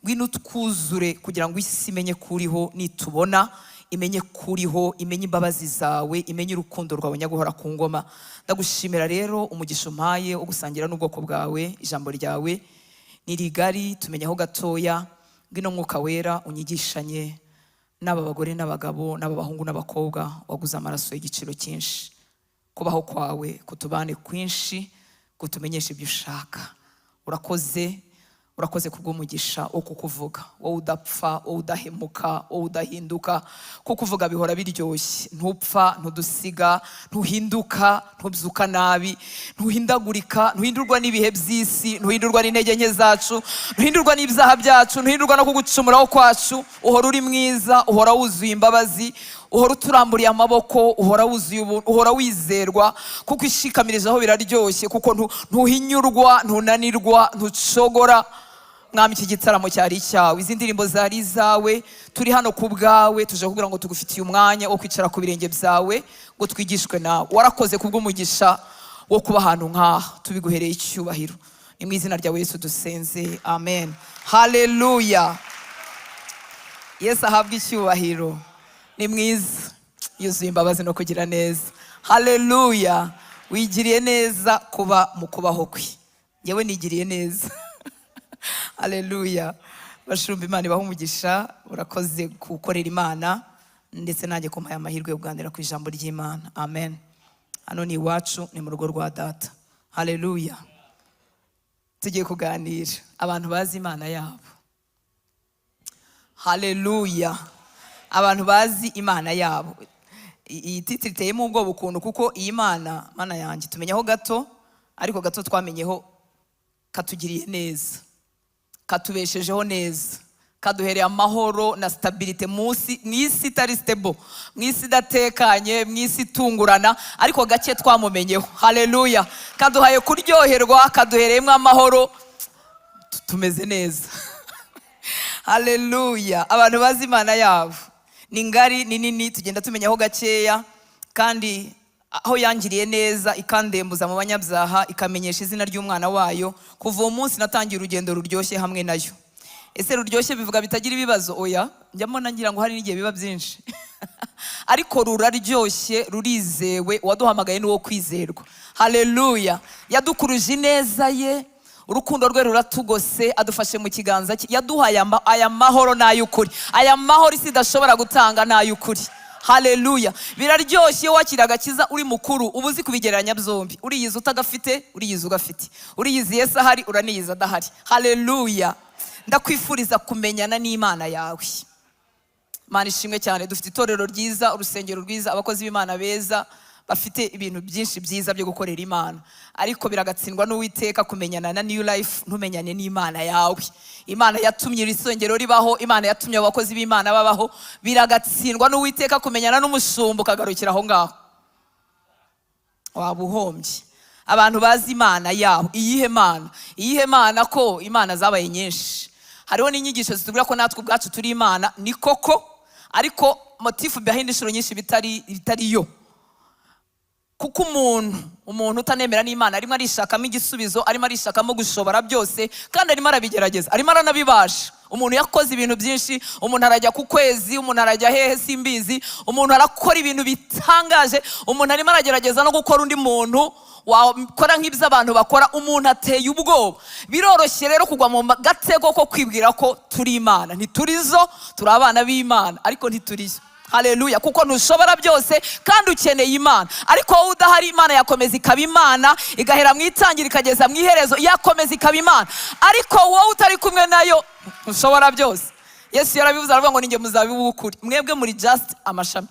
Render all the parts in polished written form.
Ngwino utwuzure kugira ngo isi imenye ko uriho, nitubona imenye ko uriho, imenye imbabazi zawe, imenye urukundo rwawe nyaguhora ku ngoma. Ndagushimira rero umugisha umpaye wo gusangira n'ubwoko bwawe ijambo ryawe. Ni rigari, tumenyaho gatoya. Ngwino Mwuka Wera, unyigishanye n'aba bagore n'abagabo n'aba bahungu n'abakobwa waguze amaraso y'igiciro cyinshi. Kubaho kwawe kutubane kwinshi, kutumenyesha ibyo ushaka. Urakoze, urakoze kubw'umugisha wo kukuvuga, wowe udapfa, wowe udahemuka, wowe udahinduka. Kukuvuga bihora biryoshye. Ntupfa, ntudusiga, ntuhinduka, ntubyuka nabi, ntuhindagurika, ntuhindurwa n'ibihe by'isi, ntuhindurwa n'intege nke zacu, ntuhindurwa n'ibyaha byacu, ntuhindurwa no kugucumuraho kwacu. Uhora uri mwiza, uhora wuzuye imbabazi, uhora uturamburiye amaboko, uhora wuzuye ubuntu, uhora wizerwa. Kuko ishikamirizaho biraryoshye, kuko ntuhinyurwa, ntunanirwa, ntucogora. Mwami, iki gitaramo cyari icyawe, izi ndirimbo zari izawe. Turi hano ku bwawe, tuje kugira ngo tugufitiye umwanya wo kwicara ku birenge byawe ngo twigishwe nawe. Warakoze kubw'umugisha wo kuba ahantu nk'aha, tubiguhereye icyubahiro. Ni mu izina rya Yesu dusenze, amen. Haleluya, Yesu ahabwe icyubahiro. Ni mwiza, yuzuye imbabazi no kugira neza. Haleluya. Wigiriye neza kuba mu kubaho kwe, yewe nigiriye neza. Haleluya. Bashumba, Imana ibaha umugisha. Urakoze gukorera Imana, ndetse nanjye kumpaye amahirwe yo kuganira ku ijambo ry'Imana. Amen. Hano ni iwacu, ni mu rugo rwa data. Haleluya. Tugiye kuganira abantu bazi Imana yabo. Haleluya. Abantu bazi Imana yabo. Iyi title iteyemo ubwoba ukuntu, kuko iyi Mana, Mana yanjye, tumenyaho gato, ariko gato twamenyeho katugiriye neza, katubeshejeho neza, kaduhereye amahoro na stabilité munsi mu isi itari stable, mu isi idatekanye, mu isi itungurana. Ariko gake twamumenyeho, haleluya, kaduhaye kuryoherwa, kaduhereyemo amahoro, tumeze neza. Haleluya. Abantu bazi Imana yabo. Ni ngari, ni nini, tugenda tumenyaho gakeya. Kandi aho yangiriye neza, ikandembuza mu banyabyaha, ikamenyesha izina ry'umwana wayo, kuva uwo munsi natangiye urugendo ruryoshye hamwe nayo. Ese ruryoshye bivuga bitagira ibibazo? Oya, njya mbona ngira ngo hari n'igihe biba byinshi, ariko ruraryoshye, rurizewe. Uwaduhamagaye ni uwo kwizerwa. Haleluya. Yadukuruje ineza ye, urukundo rwe ruratugose, adufashe mu kiganza cye, yaduhaye aya mahoro ni ay'ukuri. Aya mahoro isi idashobora gutanga ni ay'ukuri. Haleluya. Biraryoshye iyo wakira agakiza uri mukuru, uba uzi kubigereranya byombi. Uriyizi utagafite, uriyizi ugafite, uriyizi Yesu ahari, uraniyizi adahari. Haleluya. Ndakwifuriza kumenyana n'Imana yawe. Imana ishimwe cyane. Dufite itorero ryiza, urusengero rwiza, abakozi b'Imana beza, bafite ibintu byinshi byiza byo gukorera Imana. Ariko biragatsindwa n'Uwiteka kumenyana na New Life ntumenyane n'Imana yawe. Imana yatumye iri sengero ribaho, Imana yatumye abakozi b'Imana babaho. Biragatsindwa n'Uwiteka kumenyana n'umushumba ukagarukira aho ngaho, waba uhombye. Abantu bazi Imana yabo. Iyihe Mana? Iyihe Mana? Ko imana zabaye nyinshi. Hariho n'inyigisho zitubwira ko natwe ubwacu turi imana. Ni koko, ariko motif behind inshuro nyinshi bitari yo, kuko umuntu utanemera n'Imana arimo arishakamo igisubizo, arimo arishakamo gushobora byose, kandi arimo arabigerageza, arimo aranabibasha. Umuntu yakoze ibintu byinshi, umuntu arajya ku kwezi, umuntu arajya hehe simbizi, umuntu arakora ibintu bitangaje, umuntu arimo aragerageza no gukora undi muntu wakora nk'ibyo abantu bakora. Umuntu ateye ubwoba. Biroroshye rero kugwa mu gatego ko kwibwira ko turi imana. Ntiturizo, turi abana b'Imana ariko ntiturizo. Haleluya. Kuko ntushobora byose kandi ukeneye Imana. Ariko wowe udahari, Imana yakomeza ikaba Imana, igahera mu itangira ikageza mu iherezo, yakomeza ikaba Imana. Ariko wowe utari kumwe nayo ntushobora byose. Yesu yarabivuze, aravuga ngo: "Ninjye muzabibu w'ukuri, mwebwe muri just amashami."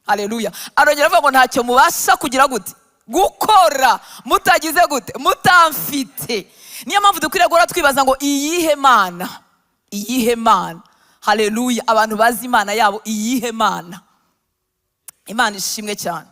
Haleluya. Arongera avuga ngo: "Ntacyo mubasha kugira gute? Gukora mutagize gute? Mutamfite." Niyo mpamvu dukwiriye guhora twibaza ngo: "Iyihe Mana? Iyihe Mana?" Haleluya. Abantu bazi Imana yabo. Iyihe Mana? Imana ishimwe cyane.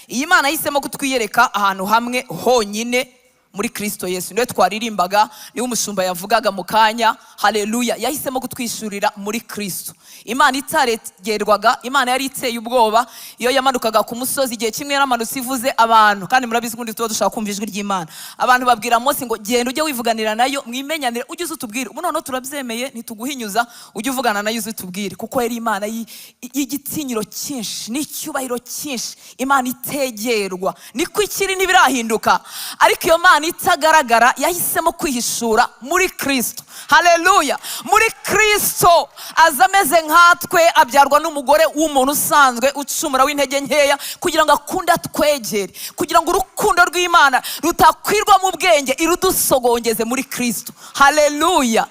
Iyi Mana yahisemo kutwiyereka ahantu hamwe honyine, Muri Kristo Yesu. Niwe twaririmbaga, niwe umushumba yavugaga mu kanya. Haleluya! Yahisemo kutwihishurira muri Kristo. Imana itaregerwaga, Imana yari iteye ubwoba. Iyo yamanukaga ku musozi, igihe kimwe yaramanutse ivuze abantu, kandi murabizi ubundi tuba dushaka kumva ijwi ry'Imana. Abantu babwira Mose ngo: "Genda ujye wivuganira nayo, mwimenyanire, ujye uza utubwire. Ubu noneho turabyemeye, ntituguhinyuza, ujye uvugana nayo, uze utubwire." Kuko yari Imana y'igitinyiro cyinshi n'icyubahiro cyinshi, Imana itegerwa. Niko ikiri, ntibirahinduka. Ariko iyo Mana itagaragara yahisemo kwihishura muri Kristo. Haleluya! Muri Kristo aza ameze nkatwe, abyarwa n'umugore w'umuntu usanzwe, ucumura, w'intege nkeya, kugira ngo akunde atwegere, kugira ngo urukundo rw'Imana rutakwirwa mu bwenge irudusogongeze muri Kristo. Haleluya!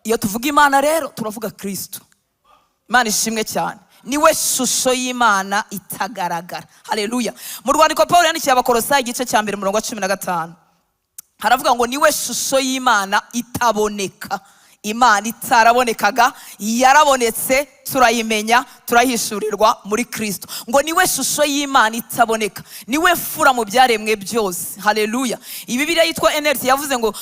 Iyo tuvuga Imana rero, turavuga Kristo. Imana ishimwe cyane. Niwe shusho y'Imana itagaragara. Haleluya! Mu rwandiko Paul yandikiye Abakorosayi, igice cya 1, umurongo wa 15, haravuga ngo: "Niwe shusho y'Imana itaboneka." Imana itarabonekaga yarabonetse, turayimenya, turahishurirwa muri Kristo. Ngo niwe shusho y'Imana itaboneka, niwe mfura mu byaremwe byose. Haleluya! Iyi Bibiliya yitwa NLT yavuze ngo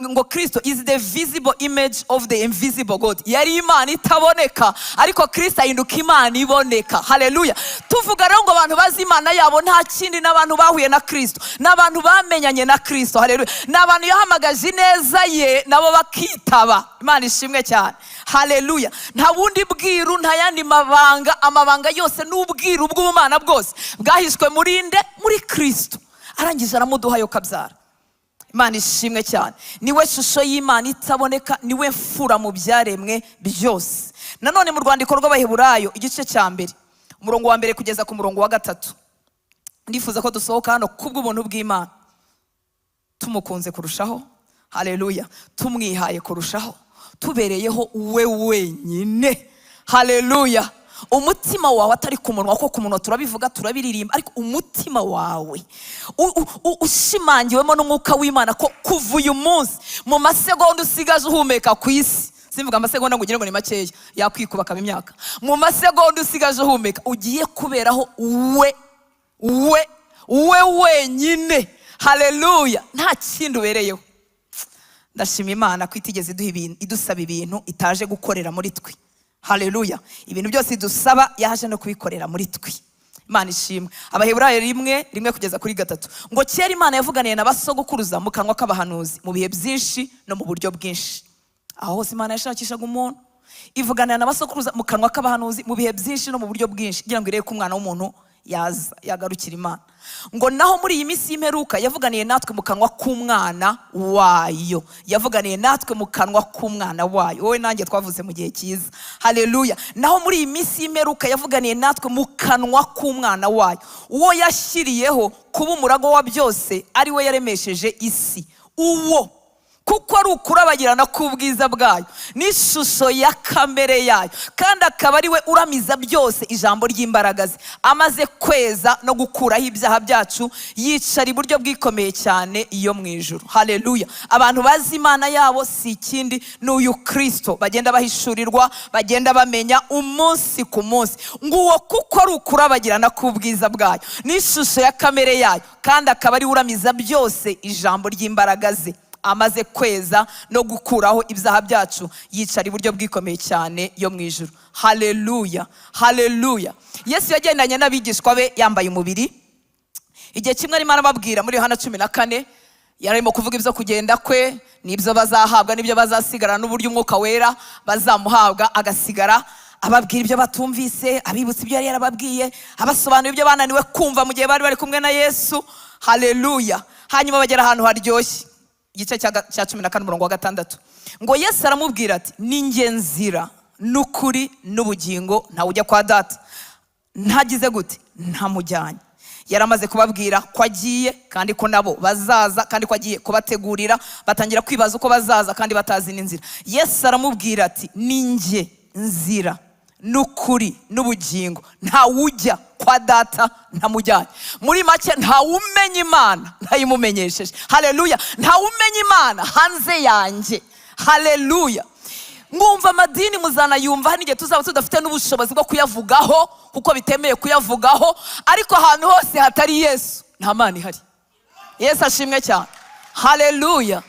ngo "Kristo is the visible image of the invisible God." Yari Imana itaboneka, ariko Kristo ahinduka Imana iboneka. Haleluya! Tuvuga rero ngo abantu bazi Imana yabo, nta kindi, n'abantu bahuye na Kristo, n'abantu bamenyanye na Kristo. Haleluya! Ni abantu yahamagaje ineza ye, nabo bakitaba. Imana ishimwe cyane. Haleluya! Nta bundi bwiru, nta yandi mabanga. Amabanga yose n'ubwiru bw'ubumana bwose bwahishwe muri nde? Muri Kristo. Arangije aramuduha yo kabyara. Imana ishimwe cyane. Niwe shusho y'Imana itaboneka, niwe mfura mu byaremwe byose. Nanone mu rwandiko rw'Abaheburayo, igice cya 1, umurongo wa 1 kugeza ku murongo wa 3. Ndifuza ko dusohoka hano kubw'ubuntu bw'Imana tumukunze kurushaho. Haleluya! Tumwihaye kurushaho, tubereyeho we wenyine. Haleluya! Umutima wawe, atari ku munwa, kuko ku munwa turabivuga, turabiririmba, ariko umutima wawe ushimangiwemo n'umwuka w'Imana ko kuva uyu munsi, mu masegonda usigaje uhumeka ku isi, simvuga amasegonda ngo ugire ngo ni makeya, yakwikuba akaba imyaka, mu masegonda usigaje uhumeka ugiye kuberaho we we we wenyine. Haleluya! Nta kindi ubereyeho. Ndashima Imana ko itigeze iduha ibintu, idusaba ibintu itaje gukorera muri twe. Haleluya! Ibintu byose idusaba, yaje no kubikorera muri twe. Imana ishimwe. Abaheburayo 1, 1 kugeza kuri 3, ngo: "Kera Imana yavuganiye na basogokuruza mu kanwa k'abahanuzi mu bihe byinshi no mu buryo bwinshi." Aho hose Imana yashakishaga umuntu, ivuganira na basokuruza mu kanwa k'abahanuzi mu bihe byinshi no mu buryo bwinshi, kugira ngo irebe ko umwana w'umuntu yaza yagarukira Imana. Ngo: "Naho muri iyi minsi y'imperuka yavuganiye natwe mu kanwa k'umwana wayo." Yavuganiye natwe mu kanwa k'umwana wayo. Wowe nanjye twavuze mu gihe cyiza. Haleluya! "Naho muri iyi minsi y'imperuka yavuganiye natwe mu kanwa k'umwana wayo, uwo yashyiriyeho kuba umuragwa wa byose, ari we yaremesheje isi. Uwo kuko ari ukurabagirana k'ubwiza bwayo n'ishusho ya kamere yayo, kandi akaba ari we uramiza byose ijambo ry'imbaraga ze, amaze kweza no gukuraho ibyaha byacu, yicara iburyo bw'ikomeye cyane iyo mu ijuru." Haleluya! Abantu bazi Imana yabo si ikindi, ni uyu Kristo bagenda bahishurirwa, bagenda bamenya umunsi ku munsi. Ngo: "Uwo kuko ari ukurabagirana k'ubwiza bwayo n'ishusho ya kamere yayo, kandi akaba ari we uramiza byose ijambo ry'imbaraga ze, amaze kweza no gukuraho ibyaha byacu, yicara iburyo bwikomeye cyane yo mu ijuru." Haleluya, haleluya! Yesu yagendanye n'abigishwa be yambaye umubiri. Igihe kimwe arimo arababwira muri Yohana 14, yari arimo kuvuga ibyo kugenda kwe n'ibyo bazahabwa n'ibyo bazasigara n'uburyo Umwuka Wera bazamuhabwa agasigara, ababwira ibyo batumvise, abibutsa ibyo yari yarababwiye, abasobanurira ibyo bananiwe kumva mu gihe bari bari kumwe na Yesu. Haleluya! Hanyuma bagera ahantu haryoshye, igice cya 14, umurongo wa 6, ngo: "Yesu aramubwira ati: 'Ni njye nzira n'ukuri n'ubugingo, ntawe ujya kwa Data ntagize gute? Ntamujyanye.'" Yari amaze kubabwira ko agiye, kandi ko nabo bazaza, kandi ko agiye kubategurira. Batangira kwibaza uko bazaza kandi batazi n'inzira. Yesu aramubwira ati: "Ni njye nzira n'ukuri n'ubugingo, ntawujya kwa Data ntamujyanye." Muri make, ntawumenya Imana ntayimumenyesheje. Haleluya! Ntawumenya Imana hanze yanjye. Haleluya! Mwumva amadini muzanayumva hari n'igihe tuzaba tudafite n'ubushobozi bwo kuyavugaho, kuko bitemeye kuyavugaho. Ariko ahantu hose hatari Yesu, nta Mana ihari. Yesu ashimwe cyane. Haleluya.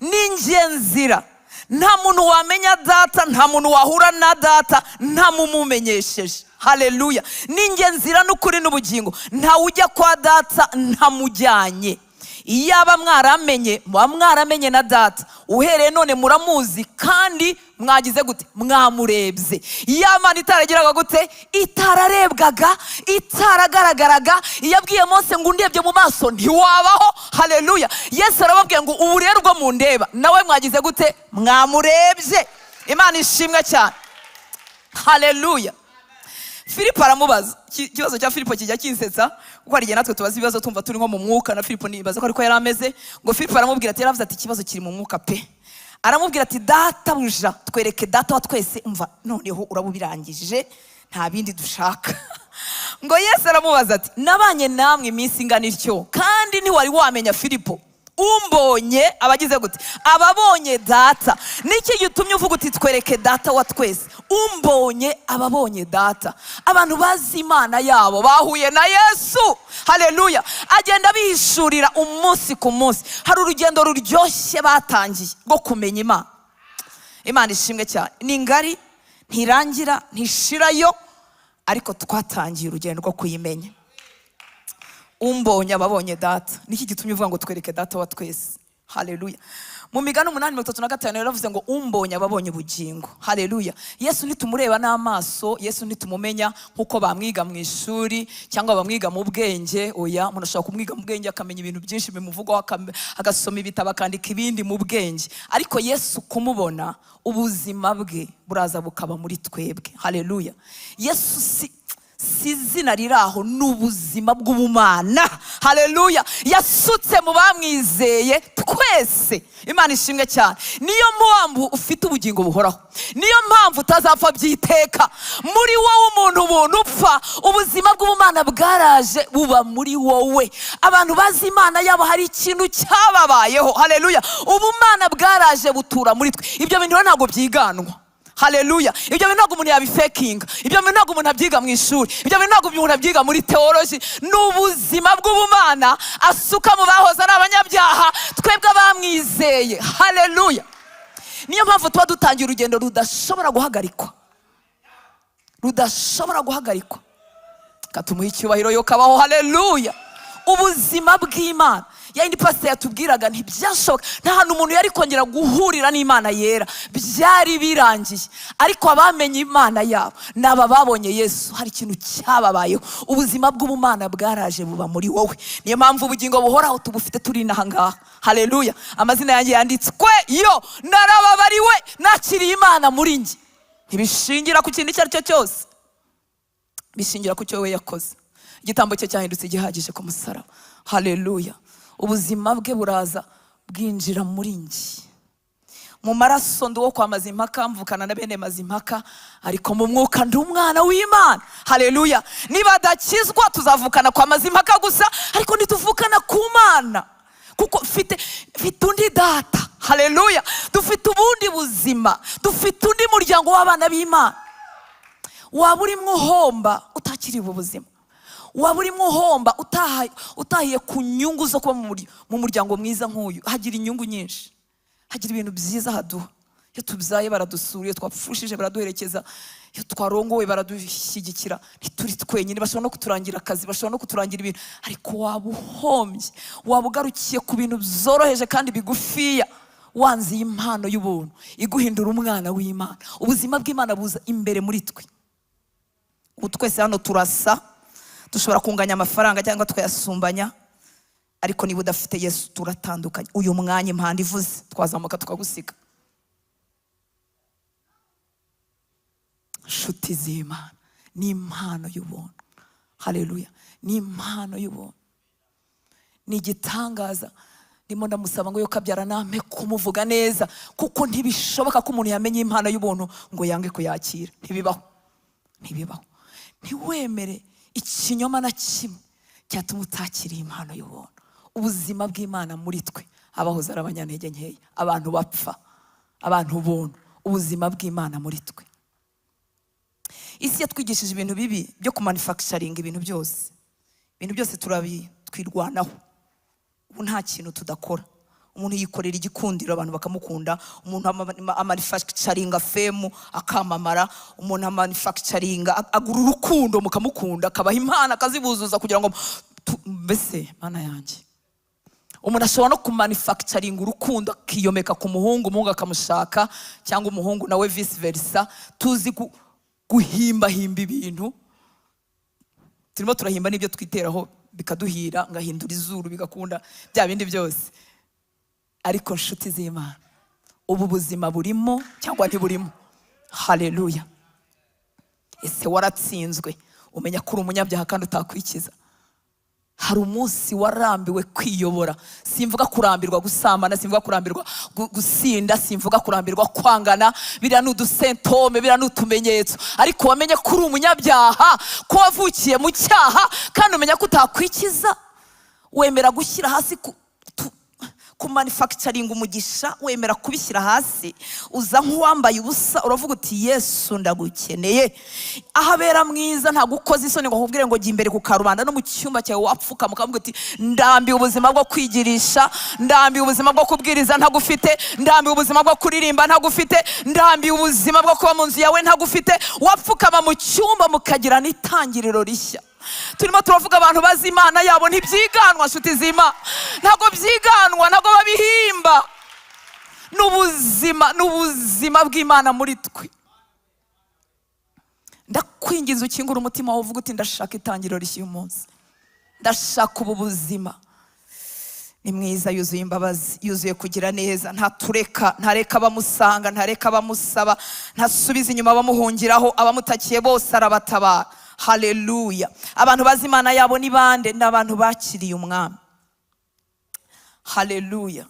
Ni njye nzira. Nta muntu wamenya Data, nta muntu wahura na Data ntamumumenyesheje. Haleluya. Ni njye nzira n'ukuri n'ubugingo, ntawe ujya kwa Data ntamujyanye. Iyaba mwaramenye, muba mwaramenye na Data. Uhereye none muramuzi kandi mwagize gute? Mwamurebye. Iya Mana itaragiraga gute? Itararebwaga, itaragaragaraga. Yabwiye Mose ngo: "Undebye mu maso ntiwabaho." Haleluya. Yesu arababwiye ngo: "Ubu rero ubwo mundeba, nawe mwagize gute? Mwamurebye." Imana ishimwe cyane. Haleluya. Filipo aramubaza. Ikibazo cya Filipo kijya kinsetsa, kuko hari igihe natwe tubaza ibibazo tumva turi nko mu mwuka, na Filipo nibaza ko ariko yari ameze. Ngo Filipo aramubwira ati, yaravuze ati: "Ikibazo kiri mu mwuka pe." Aramubwira ati: "Databuja, twereke Data wa twese, umva noneho uraba ubirangije, nta bindi dushaka." Ngo Yesu aramubaza ati: "Nabanye namwe iminsi ingana ityo kandi ntiwari wamenya, Filipo? Umbonye abagize gute? Ababonye Data. Niki gitumye uvuga uti: 'Twereke Data wa twese'? Umbonye ababonye Data." Abantu bazi Imana yabo bahuye na Yesu. Haleluya. Agenda abihishurira umunsi ku munsi. Hari urugendo ruryoshye batangiye rwo kumenya Imana. Imana ishimwe cyane. Ni ngari, ntirangira, ntishirayo, ariko twatangiye urugendo rwo kuyimenya. Umbonye ababonye Data. Niki gitumye uvuga ngo: 'Twereke Data wa twese'? Haleluya. Mu Migani 8:35 yaravuze ngo: "Umbonye ababonye ubugingo." Haleluya. Yesu ntitumureba n'amaso, Yesu ntitumumenya nk'uko bamwiga mu ishuri cyangwa bamwiga mu bwenge. Oya, umuntu ashobora kumwiga mu bwenge, akamenya ibintu byinshi bimuvugwaho, agasoma ibitabo, akandika ibindi mu bwenge, ariko Yesu kumubona, ubuzima bwe buraza bukaba muri twebwe. Haleluya. Yesu si izina riri aho, ni ubuzima bw'ubumana. Haleluya. Yasutse mu bamwizeye twese. Imana ishimwe cyane. Niyo mpamvu ufite ubugingo buhoraho, niyo mpamvu utazapfa by'iteka. Muri wowe, umuntu ubuntu upfa, ubuzima bw'ubumana bwaraje buba muri wowe. Abantu bazi Imana yabo, hari ikintu cyababayeho. Haleluya. Ubumana bwaraje butura muri twe. Ibyo bintu rero ntabwo byiganwa. Haleluya. Ibyo bintu ntabwo umuntu yabifekinga, ibyo bintu ntabwo umuntu abyiga mu ishuri, ibyo bintu ntabwo umuntu abyiga muri teoloji. Ni ubuzima bw'ubumana asuka mu bahoze ari abanyabyaha, twebwe abamwizeye. Haleluya. Niyo mpamvu tuba dutangiye urugendo rudashobora guhagarikwa, rudashobora guhagarikwa. Katumuha icyubahiro yo kabaho. Haleluya. Ubuzima bw'Imana, ya yindi pasiteri yatubwiraga, ntibyashoboka. Nta hantu umuntu yari kongera guhurira n'Imana yera, byari birangiye. Ariko abamenye Imana yabo ni aba babonye Yesu. Hari ikintu cyababayeho, ubuzima bw'ubumana bwaraje buba muri wowe. Niyo mpamvu ubugingo buhoraho tubufite turi inaha ngaha. Haleluya. Amazina yanjye yanditswe yo, narababariwe, nakiriye Imana muri njye. Ntibishingira ku kintu icyo ari cyo cyose, bishingira ku cyo we yakoze. Igitambo cye cyahindutse igihagije ku musaraba. Haleluya. Ubuzima bwe buraza bwinjira muri njye. Mu maraso ndi uwo kwa Mazimpaka, mvukana na bene Mazimpaka, ariko mu mwuka ndi umwana w'Imana. Haleluya. Niba adakizwa, tuzavukana kwa Mazimpaka gusa, ariko ntituvukana ku Mana, kuko mfite undi data. Haleluya. Dufite ubundi buzima, dufite undi muryango w'abana b'Imana. Waba urimo uhomba utakiriye ubu buzima, waba urimo uhomba utahiye ku nyungu zo kuba mu muryango mwiza nk'uyu. Hagira inyungu nyinshi, hagira ibintu byiza haduha. Iyo tubyaye baradusura, iyo twapfushije baraduherekeza, iyo twarongowe baradushyigikira, ntituri twenyine. Bashobora no kuturangira akazi, bashobora no kuturangira ibintu. Ariko waba uhombye, waba ugarukiye ku bintu byoroheje kandi bigufiya, wanze iyi mpano y'ubuntu iguhindura umwana w'Imana. Ubuzima bw'Imana buza imbere muri twe. Ubu twese hano turasa, dushobora kunganya amafaranga cyangwa tukayasumbanya, ariko niba udafite Yesu turatandukanye. Uyu mwanya impanda ivuze, twazamuka tukagusiga. Nshuti z'Imana, ni impano y'ubuntu. Haleluya. Ni impano y'ubuntu, ni igitangaza. Ndimo ndamusaba ngo yo kabyara nampe kumuvuga neza, kuko ntibishoboka ko umuntu yamenya impano y'ubuntu ngo yange kuyakira. Ntibibaho, ntibibaho. Ntiwemere ikinyoma na kimwe cyatuma utakira impano y'ubuntu. Ubuzima bw'Imana muri twe, abahoze ari abanyantege nkeya, abantu bapfa, abantu ubuntu, ubuzima bw'Imana muri twe. Isi yatwigishije ibintu bibi byo kumanufacturinga ibintu byose. Ibintu byose twirwanaho. Ubu nta kintu tudakora. Umuntu yikorera igikundiro, abantu bakamukunda. Umuntu amanufacturinga fame, akamamara. Umuntu amanufacturinga, agura urukundo, mukamukunda, akabaha impano, akazibuzuza kugira ngo mbese Mana yanjye. Umuntu ashobora no kumanufacturinga urukundo, akiyomeka ku muhungu, umuhungu akamushaka, cyangwa umuhungu nawe vice versa. Tuzi guhimbahimba ibintu. Turimo turahimba n'ibyo twiteraho bikaduhira, ngahindura izuru bigakunda, bya bindi byose. Ariko nshuti z'Imana, ubu buzima burimo cyangwa ntiburimo? Haleluya! Ese waratsinzwe, umenya ko uri umunyabyaha kandi utakwikiza? Hari umunsi warambiwe kwiyobora? Simvuga kurambirwa gusambana, simvuga kurambirwa gusinda, simvuga kurambirwa kwangana. Biriya ni udusymptômes, biriya ni utumenyetso. Ariko wamenye ko uri umunyabyaha, ko wavukiye mu cyaha, kandi umenya ko utakwikiza, wemera gushyira hasi kumanufacturinga umugisha, wemera kubishyira hasi, uza nk'uwambaye ubusa, uravuga uti: "Yesu, ndagukeneye." Aho abera mwiza, ntabwo ukoze isoni ngo akubwire ngo jya imbere ku karubanda. No mu cyumba cyawe wapfukama, ukavuga uti: "Ndambiwe ubuzima bwo kwigirisha, ndambiwe ubuzima bwo kubwiriza ntagufite, ndambiwe ubuzima bwo kuririmba ntagufite, ndambiwe ubuzima bwo kuba mu nzu yawe ntagufite." Wapfukama mu cyumba, mukagira n'itangiriro rishya. Turimo turavuga abantu bazi Imana yabo. Ntibyiganwa, nshuti z'Imana, ntabwo byiganwa, ntabwo babihimba. N'ubuzima, n'ubuzima bw'Imana muri twe. Ndakwinginze, ukingura umutima wawe, uvuga uti: "Ndashaka itangiriro rishya uyu munsi, ndashaka ubu buzima." Ni mwiza, yuzuye imbabazi, yuzuye kugira neza. Ntatureka, ntareka abamusanga, ntareka abamusaba, ntasubiza inyuma abamuhungiraho. Abamutakiye bose arabatabara. Haleluya! Abantu bazi Imana yabo ni bande? Ni abantu bakiriye Umwami. Haleluya!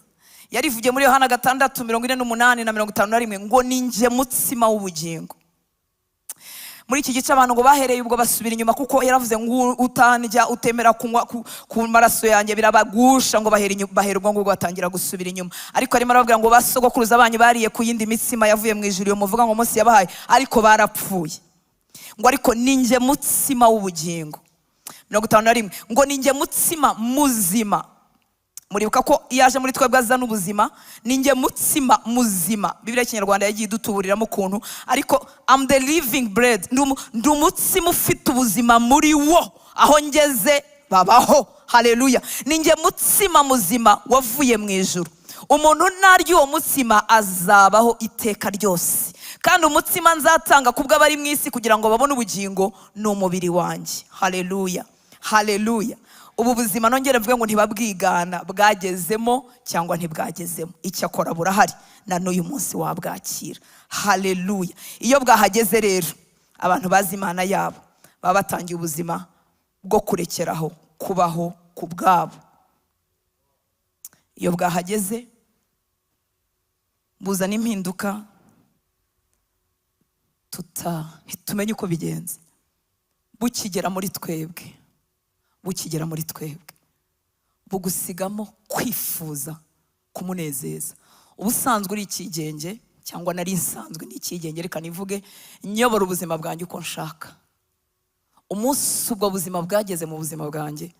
Yarivugiye muri Yohana 6:48 na 51 ngo: "Ni njye mutsima w'ubugingo." Muri iki gice abantu ngo bahereye ubwo basubira inyuma, kuko yaravuze ngo utandya, utemera kunywa ku maraso yanjye, birabagusha. Ngo bahera inyuma, bahera ubwo ngubwo batangira gusubira inyuma. Ariko arimo arababwira ngo: "Basogokuruza banyu bariye ku yindi mitsima yavuye mu ijuru, iyo muvuga ngo Mose yabahaye, ariko barapfuye." Ngo: "Ariko ni njye mutsima w'ubugingo." 51 ngo: "Ni njye mutsima muzima." Muribuka ko iyo aje muri twebwe azana ubuzima. "Ni njye mutsima muzima." Bibiliya y'Ikinyarwanda yagiye idutuburiramo ukuntu, ariko "am the living bread." Ndi umutsima ufite ubuzima muri wo, aho ngeze babaho. Haleluya! "Ni njye mutsima muzima wavuye mu ijuru. Umuntu narya uwo mutsima azabaho iteka ryose. Kandi umutsima nzatanga ku bw'abari mu isi kugira ngo babone ubugingo ni umubiri wanjye." Haleluya, haleluya! Ubu buzima, nongere mvuge ngo ntibabwigana, bwagezemo cyangwa ntibwagezemo, icyakora burahari na n'uyu munsi wabwakira. Haleluya! Iyo bwahageze rero, abantu bazi Imana yabo baba batangiye ubuzima bwo kurekeraho kubaho ku bwabo. Iyo bwahageze, buzana impinduka tuta ntitumenye uko bigenze. Bukigera muri twebwe, bukigera muri twebwe, bugusigamo kwifuza kumunezeza. Ubusanzwe uri ikigenge, cyangwa nari nsanzwe ni ikigenge, reka nivuge, nyobora ubuzima bwanjye uko nshaka. Umunsi ubwo buzima bwageze mu buzima bwanjye,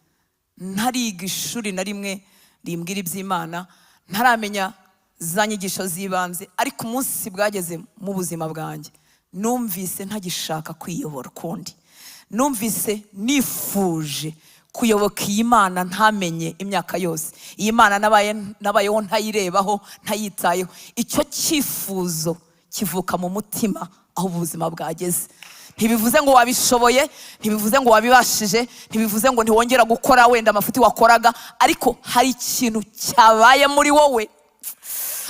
ntariga ishuri na rimwe rimbwira iby'Imana, ntaramenya za nyigisho z'ibanze, ariko umunsi bwageze mu buzima bwanjye, numvise ntagishaka kwiyobora ukundi. Numvise nifuje kuyoboka iyi Mana ntamenye imyaka yose, iyi Mana nabayeho ntayirebaho, ntayitayeho. Icyo cyifuzo kivuka mu mutima aho ubuzima bwageze. Ntibivuze ngo wabishoboye, ntibivuze ngo wabibashije, ntibivuze ngo ntiwongera gukora wenda amafuti wakoraga, ariko hari ikintu cyabaye muri wowe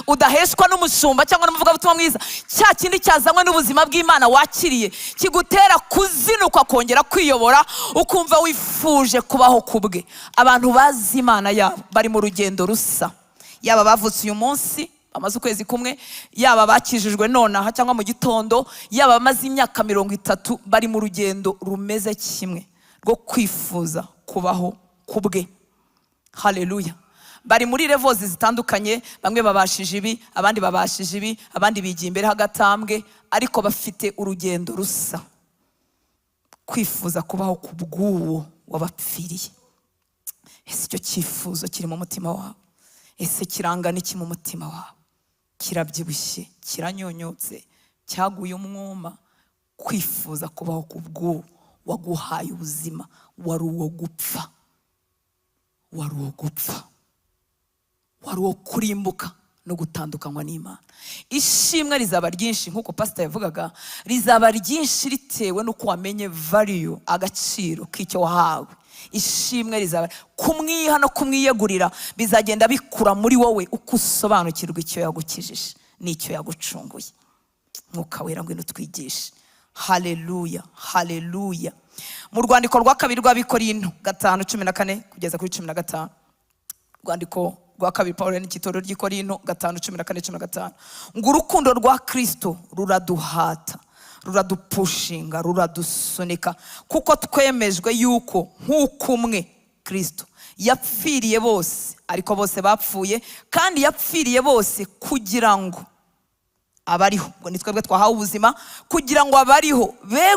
udaheshwa n'umushumba cyangwa n'umuvugabutumwa mwiza. Cya kindi cyazanywe n'ubuzima bw'Imana wakiriye kigutera kuzinukwa kongera kwiyobora, ukumva wifuje kubaho ku bwe. Abantu bazi Imana yabo bari mu rugendo rusa, yaba bavutse uyu munsi bamaze ukwezi kumwe, yaba bakijijwe nonaha cyangwa mu gitondo, yaba bamaze imyaka 30, bari mu rugendo rumeze kimwe rwo kwifuza kubaho ku bwe. Haleluya! Bari muri levels zitandukanye. Bamwe babashije ibi, abandi babashije ibi, abandi bigiye imbere h'agatambwe, ariko bafite urugendo rusa, kwifuza kubaho ku bw'uwo wabapfiriye. Ese icyo cyifuzo kiri mu mutima wawe? Ese kirangana iki mu mutima wawe? Kirabyibushye, kiranyonyotse, cyaguye umwuma? Kwifuza kubaho ku bw'uwo waguhaye ubuzima wari uwo gupfa, wari uwo gupfa, wari uwo kurimbuka no gutandukanywa n'Imana. Ishimwe rizaba ryinshi, nk'uko pasita yavugaga, rizaba ryinshi ritewe n'uko wamenye value, agaciro k'icyo wahawe. Ishimwe rizaba kumwiha no kumwiyegurira, bizagenda bikura muri wowe uko usobanukirwa icyo yagukijije n'icyo yagucunguye. Mwuka Wera, ngwino utwigishe. Haleluya, haleluya. Mu rwandiko rwa kabiri rw'Abikorinto 5:14 kugeza kuri 15, rwandiko rwa kabiri Paul yandikiye itorero ry'i Korinto, 5:14, 15, ngo urukundo rwa Kristo ruraduhata, ruradupushinga, ruradusunika, kuko twemejwe yuko nk'uko umwe Kristo yapfiriye bose, ariko bose bapfuye, kandi yapfiriye bose kugira ngo abariho, ngo ni twebwe twahawe ubuzima, kugira ngo abariho be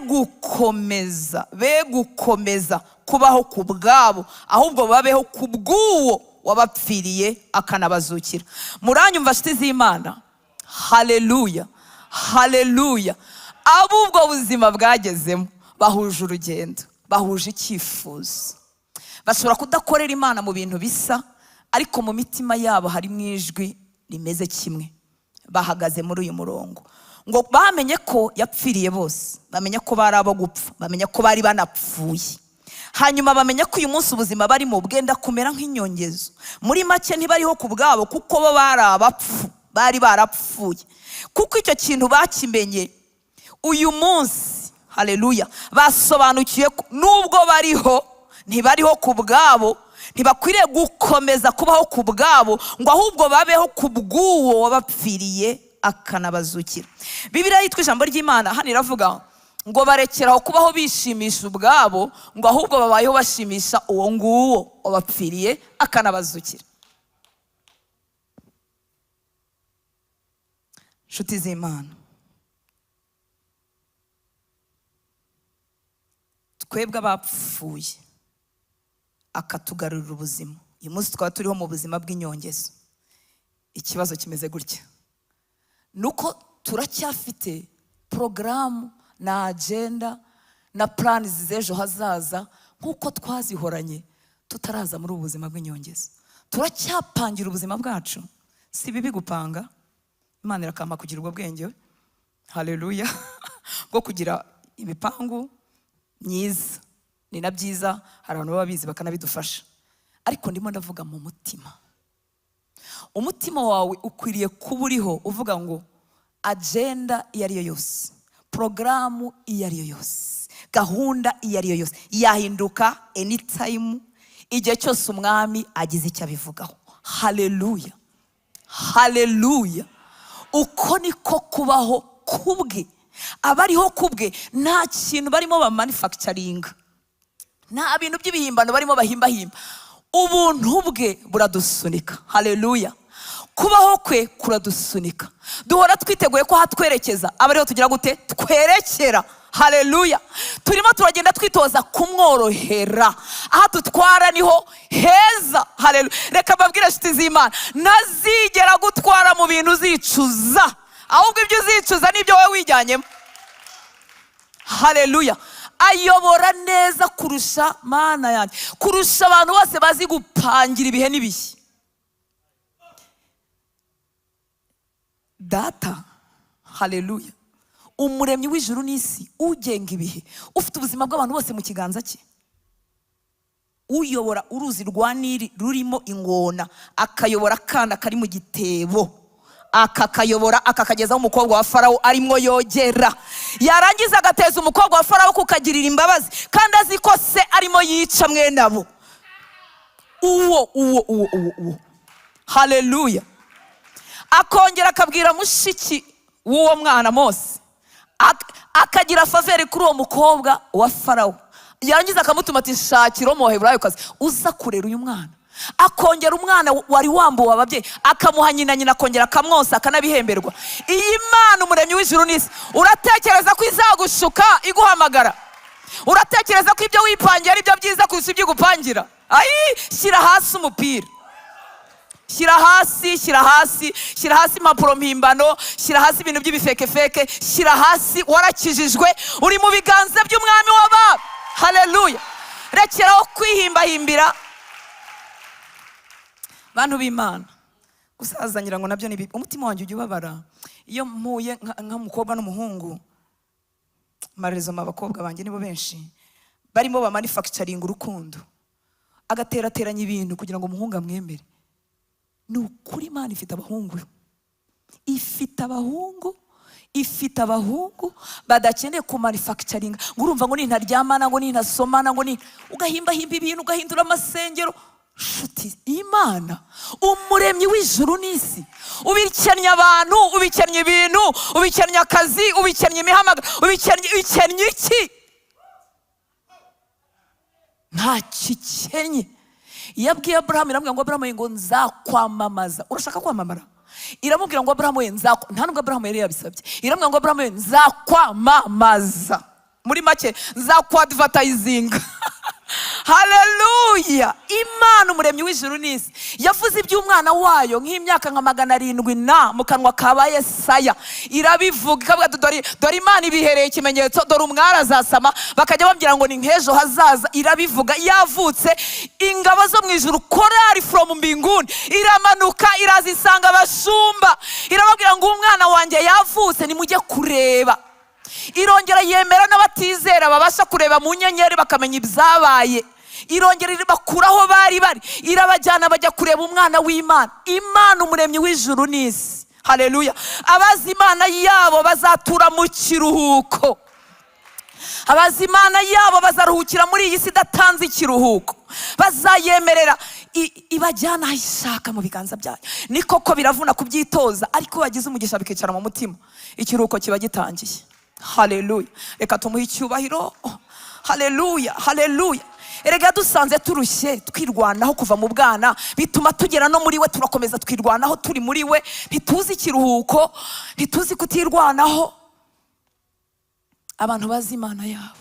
gukomeza kubaho ku bwabo, ahubwo babeho ku bw'uwo wabapfiriye akanabazukira. Muranyumva, nshuti z'Imana? Haleluya, haleluya. Ab'ubwo buzima bwagezemo bahuje urugendo, bahuje icyifuzo. Bashobora kudakorera Imana mu bintu bisa, ariko mu mitima yabo harimo ijwi rimeze kimwe. Bahagaze muri uyu murongo ngo bamenye ko yapfiriye bose, bamenye ko bari abo gupfa, bamenye ko bari banapfuye, hanyuma bamenya ko uyu munsi ubuzima barimo bwenda kumera nk'inyongezo. Muri make, ntibariho ku bwabo, kuko bo bari abapfu, bari barapfuye. Kuko icyo kintu bakimenye uyu munsi, haleluya, basobanukiwe ko nubwo bariho, ntibariho ku bwabo, ntibakwiriye gukomeza kubaho ku bwabo, ngo ahubwo babeho ku bw'uwo wabapfiriye akanabazukira. Bibiliya yitwa ijambo ry'Imana hano iravuga ngo barekeraho kubaho bishimisha ubwabo, ngo ahubwo babayeho bashimisha uwo nguwo wabapfiriye akanabazukira. Nshuti z'Imana, twebwe abapfuye akatugarurira ubuzima, uyu munsi twaba turiho mu buzima bw'inyongezo. Ikibazo kimeze gutya: ni uko turacyafite porogaramu na agenda na plans z'ejo hazaza nk'uko twazihoranye tutaraza muri ubu buzima bw'inyongezo. Turacyapangira ubuzima bwacu. Si bibi gupanga, Imana irakampa kugira ubwo bwenge, haleluya, bwo kugira ibipangu myiza. Ni na byiza, hari abantu baba bizi bakanabidufasha. Ariko ndimo ndavuga mu mutima. Umutima wawe ukwiriye kuba uriho uvuga ngo agenda iyo ari yo yose, porogaramu iyo ari yo yose, gahunda iyo ari yo yose yahinduka anytime, igihe cyose Umwami agize icyo abivugaho. Haleluya, haleluya. Uko niko kubaho kubwe. Abariho kubwe nta kintu barimo bamanufacturinga, nta bintu by'ibihimbano barimo bahimbahimba. Ubuntu bwe buradusunika. Haleluya. Kubaho kwe kuradusunika. Duhora twiteguye ko hatwerekeza aba ariho tugira gute? Twerekera. Haleluya. Turimo turagenda twitoza kumworohera, aho tutwara niho heza. Haleluya. Reka mbabwire, inshuti z'Imana, ntazigera gutwara mu bintu uzicuza, ahubwo ibyo uzicuza nibyo wowe wijyanyemo. Haleluya. Ayobora neza kurusha, Mana yanjye, kurusha abantu bose bazi gupangira ibihe n'ibihe. Data, haleluya, Umuremyi w'ijuru n'isi, ugenga ibihe, ufite ubuzima bw'abantu bose mu kiganza cye, uyobora uruzi rwa Nili rurimo ingona, akayobora akana kari mu gitebo, akakayobora akakagezaho umukobwa wa Farawo arimo yogera, yarangiza agateza umukobwa wa Farawo kukagirira imbabazi kandi azi ko se arimo yica mwene abo. Uwo, uwo, uwo, uwo, uwo, haleluya. Akongera akabwira mushiki w'uwo mwana Mose, akagira faveur kuri uwo mukobwa wa Farawo, yarangiza akamutuma ati: "Shakira Umuheburayokazi uza kurera uyu mwana." Akongera umwana wari wambuwe ababyeyi akamuha nyina, nyina akongera akamwonsa, akanabihemberwa. Iyi Mana, Umuremyi w'ijuru n'isi, uratekereza ko izagushuka iguhamagara? Uratekereza ko ibyo wipangiye ari byo byiza kurusha ibyo igupangira? Ayi, shyira hasi umupira, shyira hasi, shyira hasi, shyira hasi impapuro mpimbano, shyira hasi ibintu by'ibifekefeke, shyira hasi. Warakijijwe, uri mu biganza by'Umwami w'abami. Haleluya! Rekeraho kwihimbahimbira. Bantu b'Imana, gusaza ngira ngo nabyo ni bibi. Umutima wanjye ujya ubabara iyo mpuye nk'umukobwa n'umuhungu. Marezoma, abakobwa banjye nibo benshi barimo bamanufacturinga urukundo, agaterateranya ibintu kugira ngo umuhungu amwemere. Ni ukuri, Imana ifite abahungu, ifite abahungu, ifite abahungu badakeneye kumanufacturinga ngo urumva ngo nintaryamana, ngo nintasomana, ngo ni ugahimbahimba ibintu, ugahindura amasengero. Shuti, Imana umuremyi w'ijuru n'isi, ubikennye abantu, ubikennye ibintu, ubikennye akazi, ubikennye imihamagaro, ubikennye iki? Ntacyo ikennye. Iyo abwiye Aburahamu, iramubwira ngo: "Aburahamu, ngo nzakwamamaza." Urashaka kwamamara? Iramubwira ngo: "Aburahamu we, nzakwa." Nta nubwo Aburahamu yari yabisabye. Iramubwira ngo: "Aburahamu we, nzakwamamaza." Muri make, nzakwadvertisinga. Haleluya! Imana umuremyi w'ijuru n'isi yavuze iby'umwana wayo nk'imyaka nka 700 na mu kanwa ka ba Yesaya irabivuga, ikavuga ati: "Dore, dore Imana ibihereye ikimenyetso, dore umwari azasama." Bakajya bambwira ngo ni nk'ejo hazaza. Irabivuga, yavutse, ingabo zo mu ijuru, korari from mbinguni, iramanuka, iraza, isanga abashumba, irababwira ngo: "Umwana wanjye yavutse, nimujye kureba." Irongera yemera n'abatizera babasha kureba mu nyenyeri bakamenya ibyabaye. Irongera ibakura aho bari bari, irabajyana, bajya kureba umwana w'Imana. Imana umuremyi w'ijuru n'isi, haleluya! Abazi Imana yabo bazatura mu kiruhuko. Abazi Imana yabo bazaruhukira muri iyi si idatanze ikiruhuko. Bazayemerera ibajyana aho ishaka mu biganza byayo. Ni koko biravuna kubyitoza, ariko bagize umugisha bikicara mu mutima, ikiruhuko kiba gitangiye. Haleluya! Reka tumuhe icyubahiro. Haleluya, haleluya! Erega dusanze turushye twirwanaho kuva mu bwana, bituma tugera no muri we turakomeza twirwanaho. Turi muri we ntituzi ikiruhuko, ntituzi kutirwanaho. Abantu bazi Imana yabo,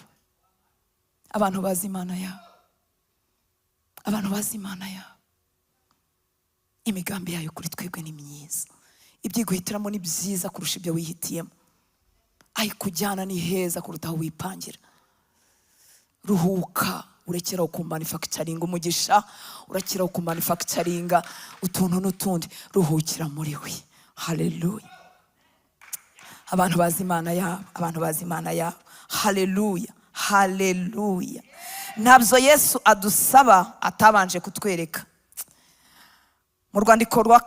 abantu bazi Imana yabo, abantu bazi Imana yabo, imigambi yayo kuri twebwe ni myiza. Ibyo iguhitiramo ni byiza kurusha ibyo wihitiyemo. Ayikujyana ni heza kuruta aho wipangira. Ruhuka, urekeraho kumanufacturinga umugisha, urekeraho kumanufacturinga utuntu n'utundi. Ruhukira muri we. Haleluya! Abantu bazi Imana yabo, abantu bazi Imana yabo, haleluya, haleluya! Ntabyo Yesu adusaba atabanje kutwereka. Mu rwandiko rwa